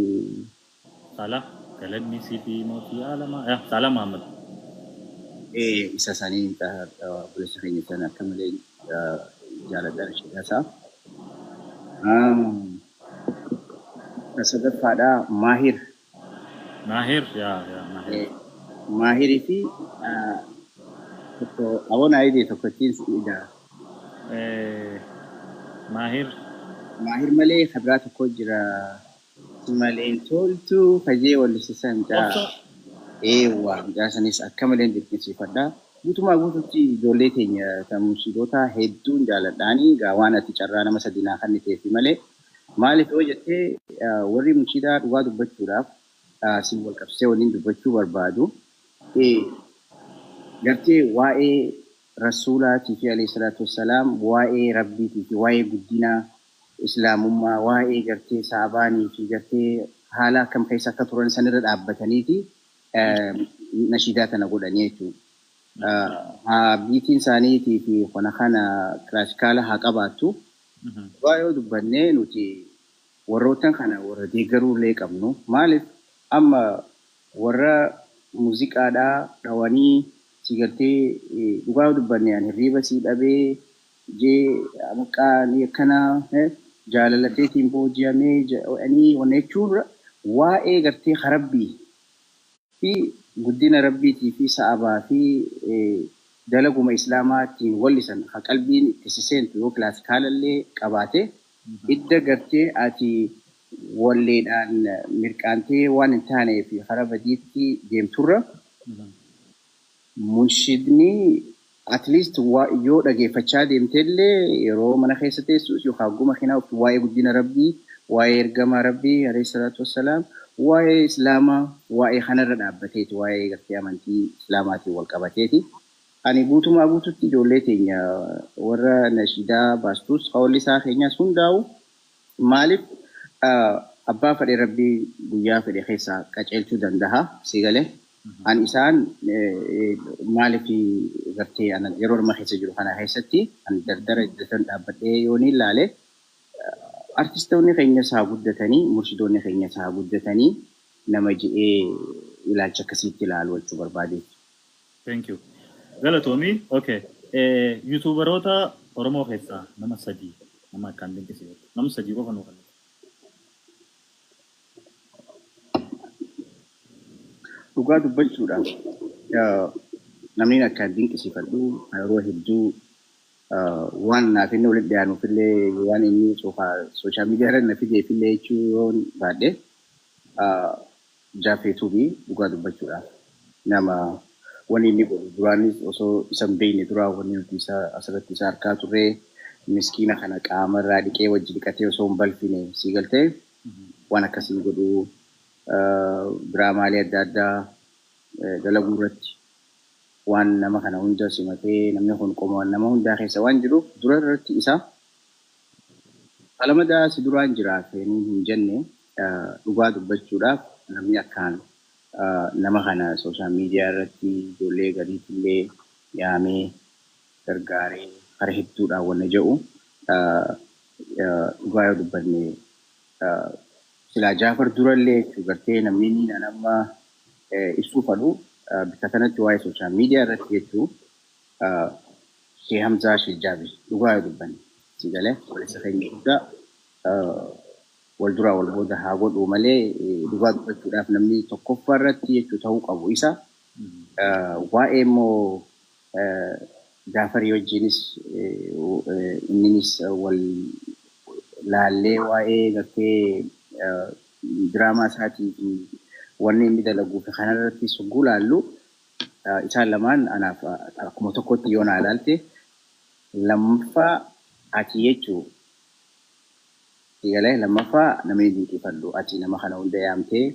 Saalaa galanni si fi mootii alamaa. Saalaa Muhammad. Isa sanii obboleessa keenya sana akka malee jaaladha nashiidaa isaa. Sadaffaadha Maahir. Maahir, yaa yaa Maahir. Maahirii fi tokko aboon ayidee tokkottiin ida. Maahir. Maahir malee kabiraa tokko jira. Maleen toltu kajee wallisisan mucaa. Eewwa, mucaa sanis akka malee dinqisiifadha. Guutumaa guututti ijoollee keenya kan munshidoota hedduun jaaladhaani gaa waan ati carraa nama sadi naa kenniteefi malee, maaliif yoo jettee, warri munshidaa dhugaa dubbachuudhaaf si wal qabsiisee waliin dubbachuu barbaadu gartee waa'ee rasuulaatii fi alayhi salaatu wassalaam, waa'ee rabbiitii fi waa'ee guddina islaamummaa, waa'ee gartee saabaanii fi gartee haala akkam keessa akka turan sanirra dhaabbataniiti nashiidaa tana godhanii jechuudha. Haa biitiin isaaniitii fi kana kana kilaasikaala haa qabaattu. Dhugaa yoo dubbannee nuti warroota kana warra deeggaruu illee qabnu. Maaliif amma warra muuziqaadhaa dhawanii si gartee dhugaa yoo dubbanne ani hirriiba sii dhabee jee maqaa ni akkana jaalalateetiin booji'amee jedhanii wanna jechuun waa'ee gartee harabbii fi guddina rabbiitii fi sa'abaa fi dalaguma islaamaatiin wallisan ha qalbiin itti siseentu yoo kilaasikaalallee qabaate idda gartee ati walleedhaan mirqaantee waan hin taanee fi karaa badiitti deemturra munshidni at least yoo dhageeffachaa deemteellee yeroo mana keessa teessus yookaan guma keenyaa waa'ee guddina rabbii, waa'ee ergamaa rabbii alayhi salaatu wassalaam, waa'ee islaamaa, waa'ee kanarra dhaabbateeti, waa'ee gartee amantii islaamaatiin wal qabateeti. Ani guutumaa guututti ijoollee teenya warra nashiidaa baastus hawalli isaa keenyaas hundaa'u, maaliif abbaa fedhe rabbii guyyaa fedhe keessaa qaceelchuu danda'a si galee. Ani isaan maaliif gartee yeroo nama keessa jiru kana keessatti ani dardara iddoo dhaabbadhee yoo ni ilaale, artistoonni keenyas haa guddatanii, murshidoonni keenyas haa guddatanii nama je'ee ilaalcha akkasiitti ilaalu jechuu barbaade. Thank you. Galatoomii. Okay. Yuutuubaroota Oromoo keessaa nama sadii nama akkaan dinqisiifatu. Nama sadii qofa nuu kennitu. Dhugaa dubbachuudhaaf namni akkaan dinqisiifadhu yeroo hedduu waan naaf inni walitti dhiyaanuuf illee waan inni sooshaal miidiyaa irra na fideef illee jechuu yoon baadhe Jaaffee Tuubii dhugaa dubbachuudhaaf nama wanni inni godhu duraanis osoo isa hin beekne duraa wanni nuti isa asirratti isa argaa turre miskiina kana qaama irraa dhiqee wajji dhiqatee osoo hin balfine sii galtee waan akkasii godhu diraamaalee adda addaa dalaguu irratti waan nama kana hunda simatee namni kun qoma nama hundaa keessa waan jiruuf dura irratti isa qalamadaa si duraan jira feenii hin jenne dhugaa dubbachuudhaaf namni akkaan nama kana sooshaal miidiyaa irratti ijoollee gadiitillee yaamee gargaaree kara hedduudhaan wanna jedhu dhugaa yoo dubbanne silaa Jaafar durallee jechuu gartee namni inni nama ibsuu fadhu bikka kanatti waa'ee sooshaal miidiyaa irratti jechuu Shee Hamzaa Shee Jaabir dhugaa yoo dubbanne si galee obboleessa keenya guddaa wal duraa wal booda haa godhu malee dhugaa dubbachuudhaaf namni tokkoffaa irratti jechuu ta'uu qabu isa. Waa'ee immoo Jaafarii wajjinis inninis wal laallee waa'ee gartee diraamaa isaatii fi wanni inni dalaguu fi kanarratti sugguu laallu isaan lamaan anaaf akkuma tokkotti yoo naa ilaalte lammaffaa ati jechuu galee lammaffaa namni dinqifadhu ati nama kana hunda yaamtee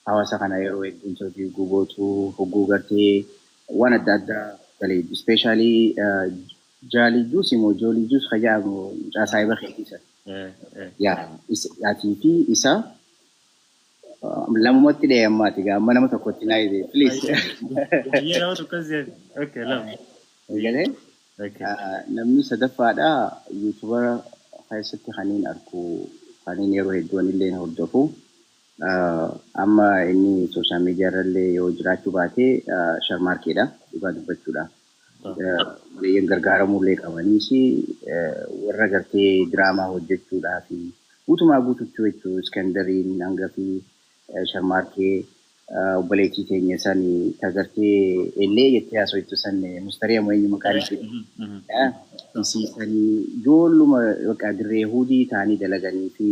hawaasa kana yeroo hedduu hojii gubootuu hogguu gartee waan adda addaa galee ispeeshaalii jaalii juus immoo joolii juus ka jedhamu mucaa saayiba keetiisa. Yaa atii fi isa lamumatti dhee ammaati gaa amma nama tokkotti naa hidhe please. Baay'ee nama tokko jedhe. Okay, lama. Galee namni sadaffaadha yuutubara keessatti kanneen argu kanneen yeroo hedduu illee hordofu. Amma inni sooshaal miidiyaa irrallee yoo jiraachuu baate Sharmaarkeedha dhugaa dubbachuudhaaf. Waliin gargaaramuu qabaniis warra gartee diraamaa hojjechuudhaa fi guutumaa guututti jechuu Iskandariin hanga fi Sharmaarkee obboleettii teenya san tagartee illee jettee haasoftu san Mustarii ammoo eenyu maqaan ishee. Isiisanii ijoolluma bakka dirree hudii ta'anii dalaganii fi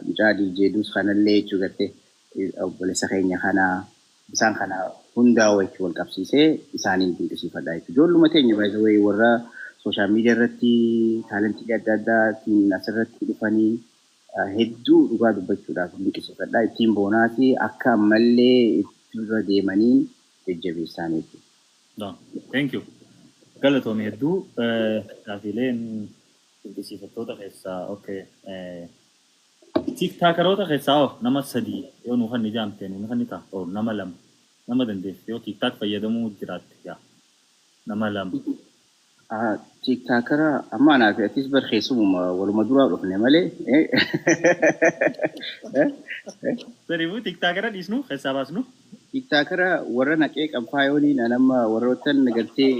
mucaa DJ Dus kanallee jechuu gartee obboleessa keenya kana isaan kana hundaa wajji wal qabsiisee isaaniin dinqisiifadha jechuudha. Ijoolluma teenya baay'ee warra sooshaal miidiyaa irratti taalentii adda addaatiin asirratti dhufanii hedduu dhugaa dubbachuudhaaf dinqisiifadha. Ittiin boonaa fi akka ammallee itti dura deemanii jajjabeessaan jechuudha. Thank you. Galatoomii hedduu gaafiileen dinqisiifattoota keessaa okay. Tiktaakeroota keessaa hoo nama sadii yoo nuuf hanni jaamte nuuf hanni ta'a oo nama lama nama dandeesse yoo TikTok fayyadamuu jiraatte yaa nama lama. Tiktaakara amma anaa fi atis bar keessumuma waluma duraa dhufne malee. Saniifuu tiktaakara dhiisnu keessaa baasnu. Tiktaakara warra naqee qabfaayooniin anamma warroottan gartee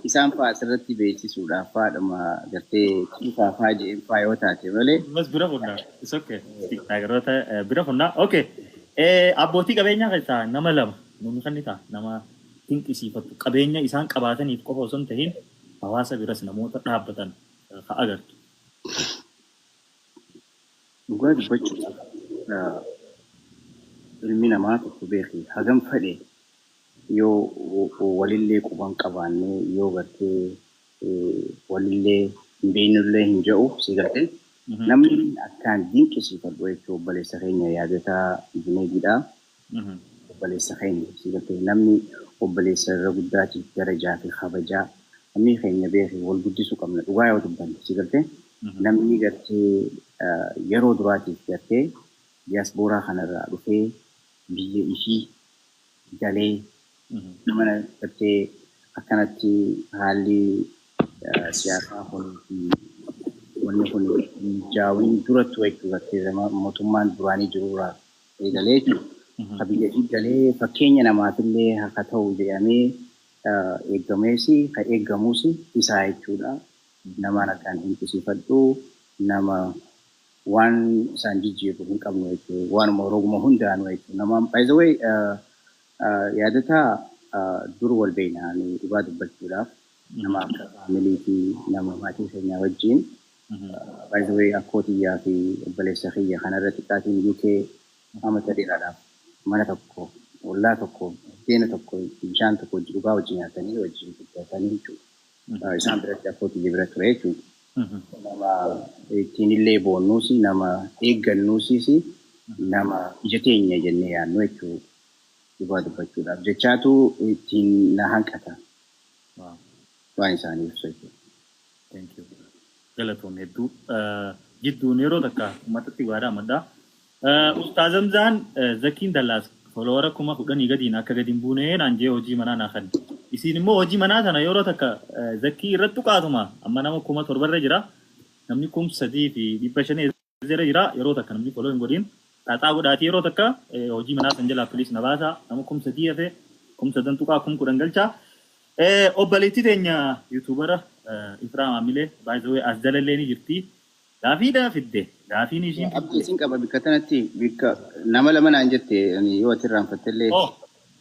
isaan fa'aa asirratti beeksisuudhaaf faadhuma gartee cuufaa fa'aa jedheen fa'aa yoo taate malee. Bas bira funnaa. It's okay. Tiktaakeroota bira funnaa. Okay. Abbootii qabeenyaa keessaa nama lama nuuni kan ta'a nama dinqisiifattu qabeenya isaan qabaataniif qofa osoo hin tahin hawaasa biras namoota dhaabbatan ka agartu. Dhugaa dubbachuudhaaf ilmi namaa tokko beeki hagam fedhe yoo walillee quban qabaannee yoo gartee walillee hin beeknullee hin jedhu si gartee namni akkaan dinqisiifadhu jechuun obboleessa keenya Yaadataa Juneediidha. Obboleessa keenya si gartee namni obboleessa irra guddaatiif darajaa fi kabajaa namni keenya beeki wal guddisuu qabna dhugaa yoo dubbanne si gartee namni gartee yeroo duraatiif gartee diyaaspooraa kanarraa dhufee biyya ishii galee nama gartee akkanatti haalli siyaasaa kunii fi wanni kun mijaawin duratti jechuu gartee mootummaan duraanii jirurraa eegalee jechuudha. Ka biyya ishii galee fakkeenya namaafillee akka ta'u jedhamee Eeggameesi kan eeggamuus isaa jechuudha. Namaan akkaan dinqisiifadhu, nama waan isaan jijjiiru hin qabnu jechuudha. Waanuma roguma hundaanuu jechuudha. Nama by the way, yaadataa dur wal beekna dhugaa dubbachuudhaaf, nama akka family fi nama maatii keenyaa wajjin. By the way, akkoo xiyyaa fi obboleessa kiyya kanarra xiqqaatiin UK amata dheeraadhaaf mana tokko, ollaa tokko, buddeena tokko, bishaan tokko dhugaa wajjin nyaatanii wajjin guddatanii jechuudha. Isaan biratti, akkoo xiyya bira ture jechuudha. Nama ittiin illee boonnuus, nama eeggannuusis, nama ija teenya jennee yaadnu jechuudha. Dhugaa dubbachuudhaaf jechaatu ittiin na hanqata waan isaanii ibsu jechuudha. Thank you. Galatoon hedduu. Jidduun yeroo takka uummatatti waadaa maddaa. Ustaaz Hamzaan Zakiin Dallaas follower 10,000 gadiin akka gadi hin buune naan jee hojii manaa naa kenna. Isiin immoo hojii manaa sana yeroo takka Zakii irratti qaatuma amma nama 7,000rra jira. Namni 3,500 jira yeroo takka namni follow hin godhin. Xaaxaa godhaatii yeroo takka hojii manaa san jalaa please na baasa. Nama 3,000 hafe 3,000 tuqaa 10,000 galchaa. Obboleettii teenya YouTuber Ifraa Maamilee, by the way, as jalallee ni jirti. Gaafiidha fidde. Gaafiin ishiin Abdii isin qaba bikka tanatti, bikka nama lama naan jette yoo ati irraanfattellee.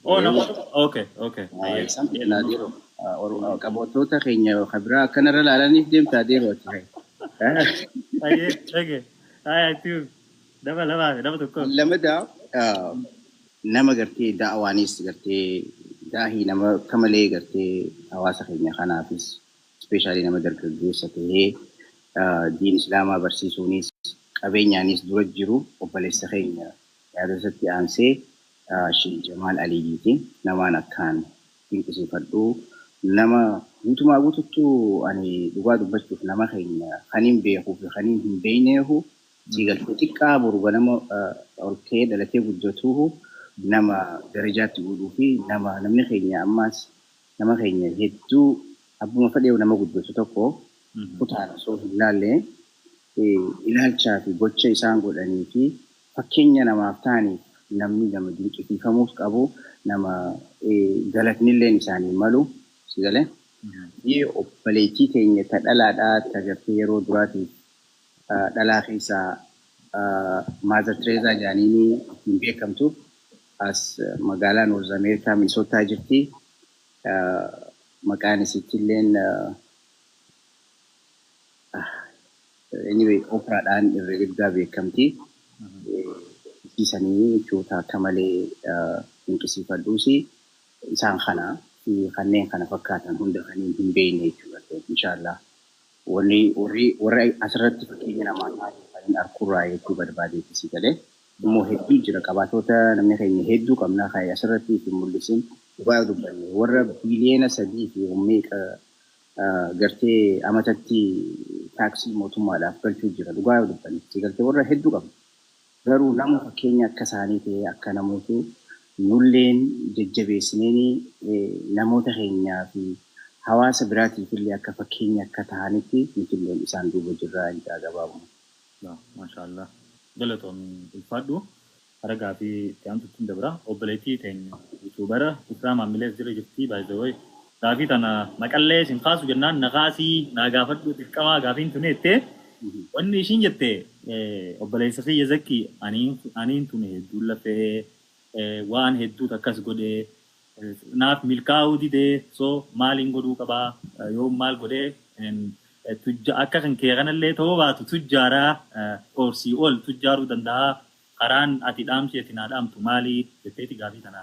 Oh, nama, okay. Isaan fidnaa deeroo. Qabattoota keenya biraa akkanarra laalaniif deemtaa deeroo ati. Ayyee, okay. Ayyee, tuu. Nama lamaa fi nama tokko. Lamada nama gartee da'awaanis gartee daahii nama akka malee gartee hawaasa keenya kanaafis, especially nama dargaggeessa tahee diin islaamaa barsiisuunis qabeenyaanis dura jiru, obboleessa keenya yaada isatti aansee Sheekh Jamaal Aliyyiiti. Namaan akkaan dinqisiifadhu. Nama guutumaa guututtuu ani dhugaa dubbachuuf nama keenya kaniin beekuu fi kaniin hin beekneehu si galtee xiqqaa boru ganama ol ka'ee dhalatee guddatuuhu nama darajaatti godhuu fi nama namni keenya ammaas nama keenya hedduu abbuma fedhee nama guddatu tokko kutaan osoo hin laalle ilaalchaa fi gocha isaan godhanii fi fakkeenya namaaf ta'aniif namni nama dinqisiifamuuf qabu, nama galatnilleen isaanii malu si galee. Obboleettii teenya ta dhalaadhaa ta gartee yeroo duraatiif dhalaa keessaa Mother Teresa jedhanii ittiin beekamtu as magaalaa North America Minnesota jirti. Maqaan isiittilleen anyway Oprahadhaan irra guddaa beekamti. Isiisanii jechoota akka malee dinqisiifadhuusi isaan kana fi kanneen kana fakkaatan hunda kanneen hin beekne jechuudha. Inshaallah. Wanni warri warra asirratti fakkeenya namaa ta'an kanneen arkurraa jechuu barbaadeetti si galee. Immoo hedduu jira, qabaatota namni keenya hedduu qabnaa kan asirratti hin mul'isin. Dhugaa dubbanne, warra 3 biliyoona fi meeqa gartee amatatti taaksii mootummaadhaaf galchuu jira, dhugaa dubbanne si galtee warra hedduu qabna. Garuu nama fakkeenya akka isaanii ta'e akka namoota nulleen jajjabeessineen namoota keenyaa fi hawaasa biraatiif illee akka fakkeenya akka ta'anitti nutilleen isaan duuba jirra jedha gabaabuma. Maashaallah. Galatoomii, ulfaadhu. Haragaa fi itti aantutti dabra. Obboleettii teenya YouTuber Ifraa Maamilees jira jirti, by the way. Gaafii tana maqallee sin kaasu jennaan na kaasii naa gaafadhu dirqamaa gaafiin tuni jettee. Wanni ishiin jette, obboleessa kiyya Zakki, aniin tuni hedduu lafee waan hedduu akkas godhee naaf milkaa'uu didee, so maaliin godhuu qabaa? Yoo maal godhee akka kan kee kanallee ta'uu baatu tujjaaraa oorsii ol tujjaaruu danda'a, karaan ati dhaamsi ati naa dhaamtu maali jetteeti gaafii tana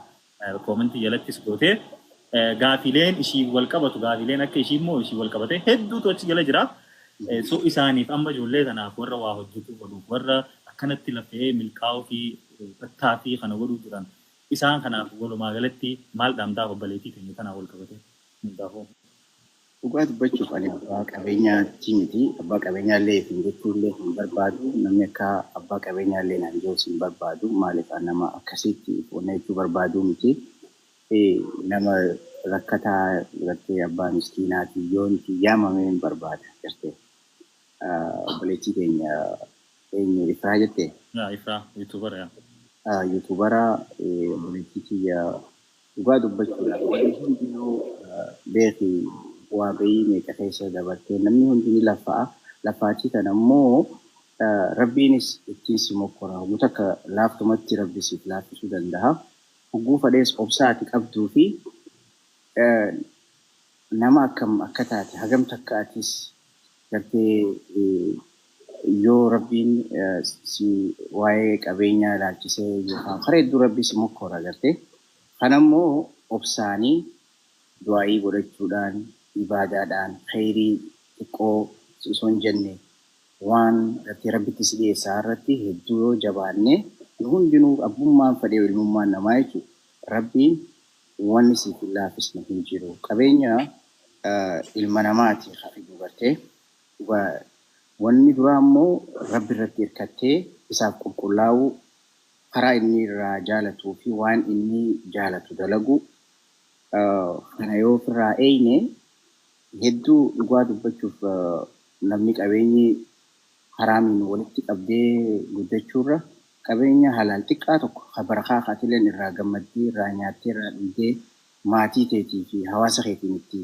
comment jalattis gootee, gaafileen ishii wal qabatu, gaafileen akka ishii immoo ishii wal qabate hedduutu achi jala jira. So isaaniif amma ijoollee tanaaf, warra waa hojjetuu godhuuf, warra akkanatti lafee milkaa'uu fi tattaaffii kana godhuu jiran, isaan kanaaf walumaa galatti maal dhaamtaaf obboleettii keenya tanaa wal qabate hundaafuu? Dhugaa dubbachuuf ani abbaa qabeenyaatti miti. Abbaa qabeenyaa illee hin jechuu illee hin barbaadu. Namni akka abbaa qabeenyaa illee naan jiruus hin barbaadu. Maaliif, nama akkasitti wanna jechuu barbaadu miti. Nama rakkataa gartee abbaa miskiinaati yoon itti yaamame hin barbaada gartee. Obboleettii keenya eenyu, Ifraa jettee? Yaa, Ifraa YouTuber yaa. YouTuber obboleettii kiyya, dhugaa dubbachuudhaaf wanni hundinuu Beeki, bu'aa bahii meeqa keessa dabartee namni hundi ni laffa'a. Laffaatii kana immoo Rabbiinis ittiin si mokkora. Hogguu takka laaftumatti Rabbi siif laaffisuu danda'a. Hogguu fadhees obsaa ati qabduu fi nama akkam akka taate, hagam takka atis gartee yoo Rabbiin si waa'ee qabeenyaa ilaalchisee yookaan karaa hedduu Rabbi si mokkora gartee. Kanammoo obsaanii du'aayii godhachuudhaan, ibaadaadhaan, khayrii xiqqoo osoo hin jenne waan gartee Rabbitti si dhiyeessaa irratti hedduu yoo jabaanne, nu hundinuu abbummaan fedhee ilmummaan namaa jechuudha. Rabbiin wanni siif hin laaffisne hin jiru. Qabeenya ilma namaati ka fidu gartee. Wanni duraa immoo Rabbi irratti hirkattee isaaf qulqullaa'uu, karaa inni irraa jaalatuu fi waan inni jaalatu dalagu. Kana yoo ofirraa eeyne, hedduu dhugaa dubbachuuf, namni qabeenyi haraamiin walitti qabdee guddachuurra qabeenya halaal xiqqaa tokko ka barakaa kaatileen irraa gammaddee, irraa nyaattee, irraa dhugdee, maatii keetii fi hawaasa keetiin itti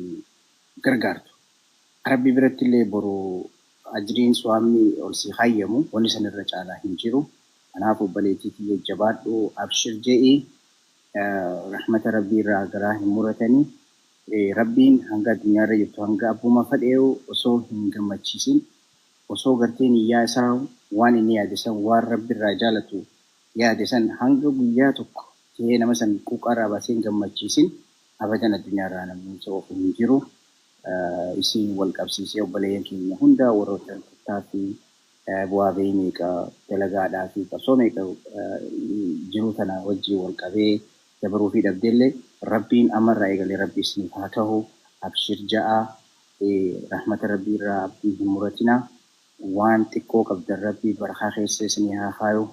gargaartu. Rabbi biratti illee boru ajriin suwaamni ol si hayyamu wanni san irra caalaa hin jiru. Kanaaf obboleettii kiyya, jabaadhu, abshir je'i, rahmata Rabbii irraa garaa hin muratanii. Rabbiin hanga addunyaarra jirtu, hanga abbuma fedheewu osoo hin gammachiisin, osoo gartee niyyaa isaa waan inni yaade san, waan Rabbi irraa jaalatu yaade san, hanga guyyaa tokko ta'ee nama san quuqaarraa baasee hin gammachiisin, abadan addunyaarraa namni isa ofu hin jiru. Isiin wal qabsiisee obboleeyyan keenya hunda warroota tattaaffii bu'aa bahii meeqa, dalagaadhaa fi qabsoo meeqa jiruu tana wajjin wal qabee dabaruu fi dhabdeellee, Rabbiin ammarraa eegalee Rabbi isiniif haa ta'u. Abshir ja'a, rahmata Rabbii irraa abdii hin muratinaa. Waan xiqqoo qabdan Rabbii barakaa keessa isinii haa kaayu.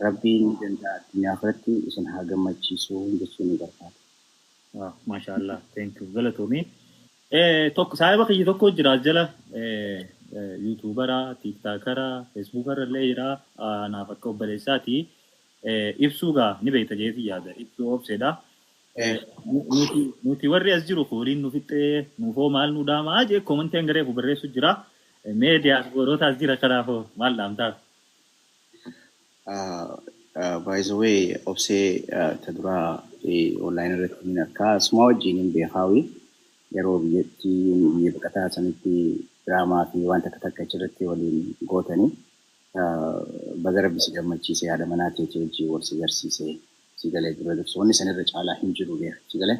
Rabbiin ni danda'a, addunyaa biratti isin haa gammachiisu jechuun ni barbaada. Maasha Allah, thank you, galatoomii. Tokko saahiba kiyya tokko jira as jala, YouTubera, TikTokera, Facebookera illee jira, naaf akka obboleessaati. Ibsuu gaa ni beekta jeetii yaada, Ibsuu Obseedha. Nuti warri as jiru fooliin nu fixxee, nuufoo maal nu dhaamaa jee commentiin garee barreessu jira. Mee diyaaspooroota as jira kanaafoo maal dhaamtaaf? By the way, Obsee ta duraa online irratti ni argaa. Asuma wajjin hin beekaawi. Yeroo biyyattii biyya baqataa sanitti diraamaa fi waan takka takka achirratti waliin gootanii, baga Rabbi si gammachiise, haadha manaa keetii wajjin wal si garsiise. Si galee, dura dursa wanni sanirra caalaa hin jiru, beeka si galee.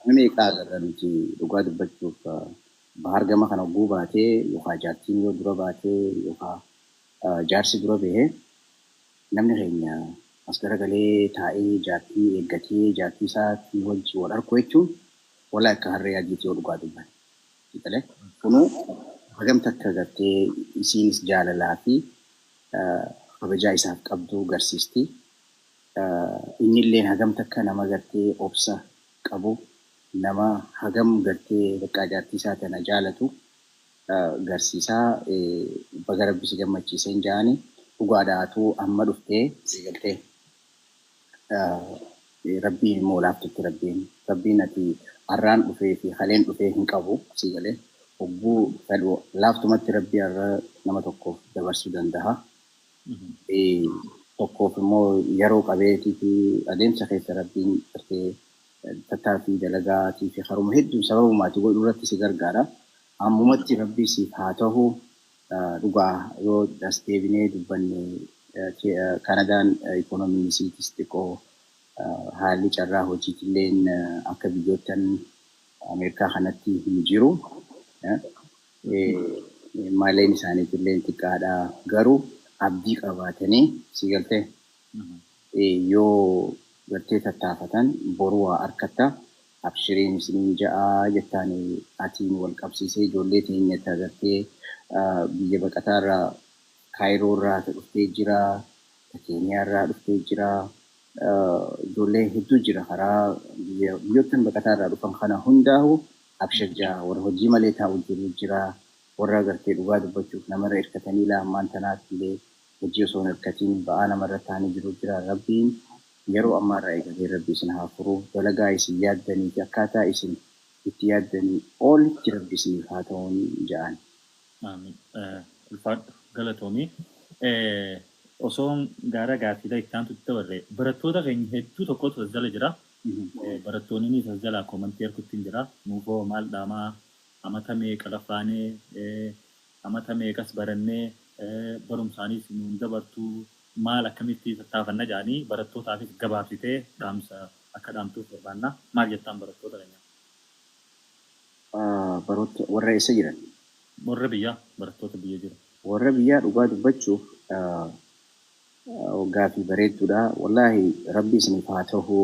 Namni meeqaa agarra nuti, dhugaa dubbachuuf, bahar gama kana hogguu baatee yookaan jaartiin yoo dura baatee yookaan jaarsi dura bahee, namni keenya as garagalee taa'ee jaartii eeggatee jaartii isaatii wajjin wal arku jechuun walaa akka harree adiitii yoo dhugaa dubban. Galee kunuu hagam takka gartee isiinis jaalalaa fi kabajaa isaaf qabdu garsiisti. Innillee hagam takka nama gartee obsa qabu, nama hagam gartee bakka jaartii isaa tana jaalatu garsiisaa. Baga Rabbi si gammachiiseen jaani. Dhugaadhaatu amma dhuftee si galtee, Rabbiin immoo laaftutti Rabbiin ati har'aan dhufee fi haleen dhufee hin qabu, si galee, hogguu fedhu laaftumatti Rabbii har'a nama tokkoof dabarsuu danda'a. Tokkoof immoo yeroo qabeetii fi adeemsa keessa Rabbiin gartee tattaaffii dalagaatii fi haruma hedduu sababumaati godhu irratti si gargaara. Ammumatti Rabbi siif haa ta'u. Dhugaa yoo as deebinee dubbanne, Kanadaan ikoonomiin isiitis xiqqoo, haalli carraa hojiitilleen akka biyyoottan Ameerikaa kanatti hin jiru. Maaleen isaaniitillee xiqqaadha. Garuu abdii qabaatanii, si galtee, yoo gartee tattaafatan boruu waa harkatta. Abshiriin isiniin ja'a jettaan atiin wal qabsiisee ijoollee teenya gartee biyya baqataarraa, Kaayiroo irraa dhuftee jira, Keeniyaa irraa dhuftee jira. Ijoollee hedduu jira karaa biyyoottan baqataarraa dhufan kana hundaa'u abshir ja'a. Warra hojii malee taa'u jiru jira. Warra gartee dhugaa dubbachuuf namarra hirkatanii laammaan tanaatti illee hojii osoo hin hirkatiin ba'aa namarra taa'anii jiru jira. Rabbiin yeroo ammaarraa eegalee Rabbi isin haa furu. Dalagaa isin yaaddanii fi akkaataa isin Itti yaaddanii olitti Rabbi isiniif haa ta'uun ja'an. Amiin. Ulfaadhu, galatoomii. Osoo gara gaaffiilee itti aantutti dabarre, barattoota keenya hedduu tokkotu as jala jira. Barattoonni ni as jalaa comment erguutti hin jira. Nuufoo maal dhaamaa, amata meeqa lafaanee, amata meeqas barannee, barumsaanis nuun dabartuu, maal akkamitti tattaafanna jedhanii barattootaafis gabaabsitee dhaamsa akka dhaamtuuf barbaanna. Maal jettaan barattoota keenya? Baroota warra eessa jiran? Warra biyyaa, barattoota biyya jiran. Warra biyyaa, dhugaa dubbachuuf gaaffii bareedduudha. Wallaahi, Rabbi isiniif haa ta'u.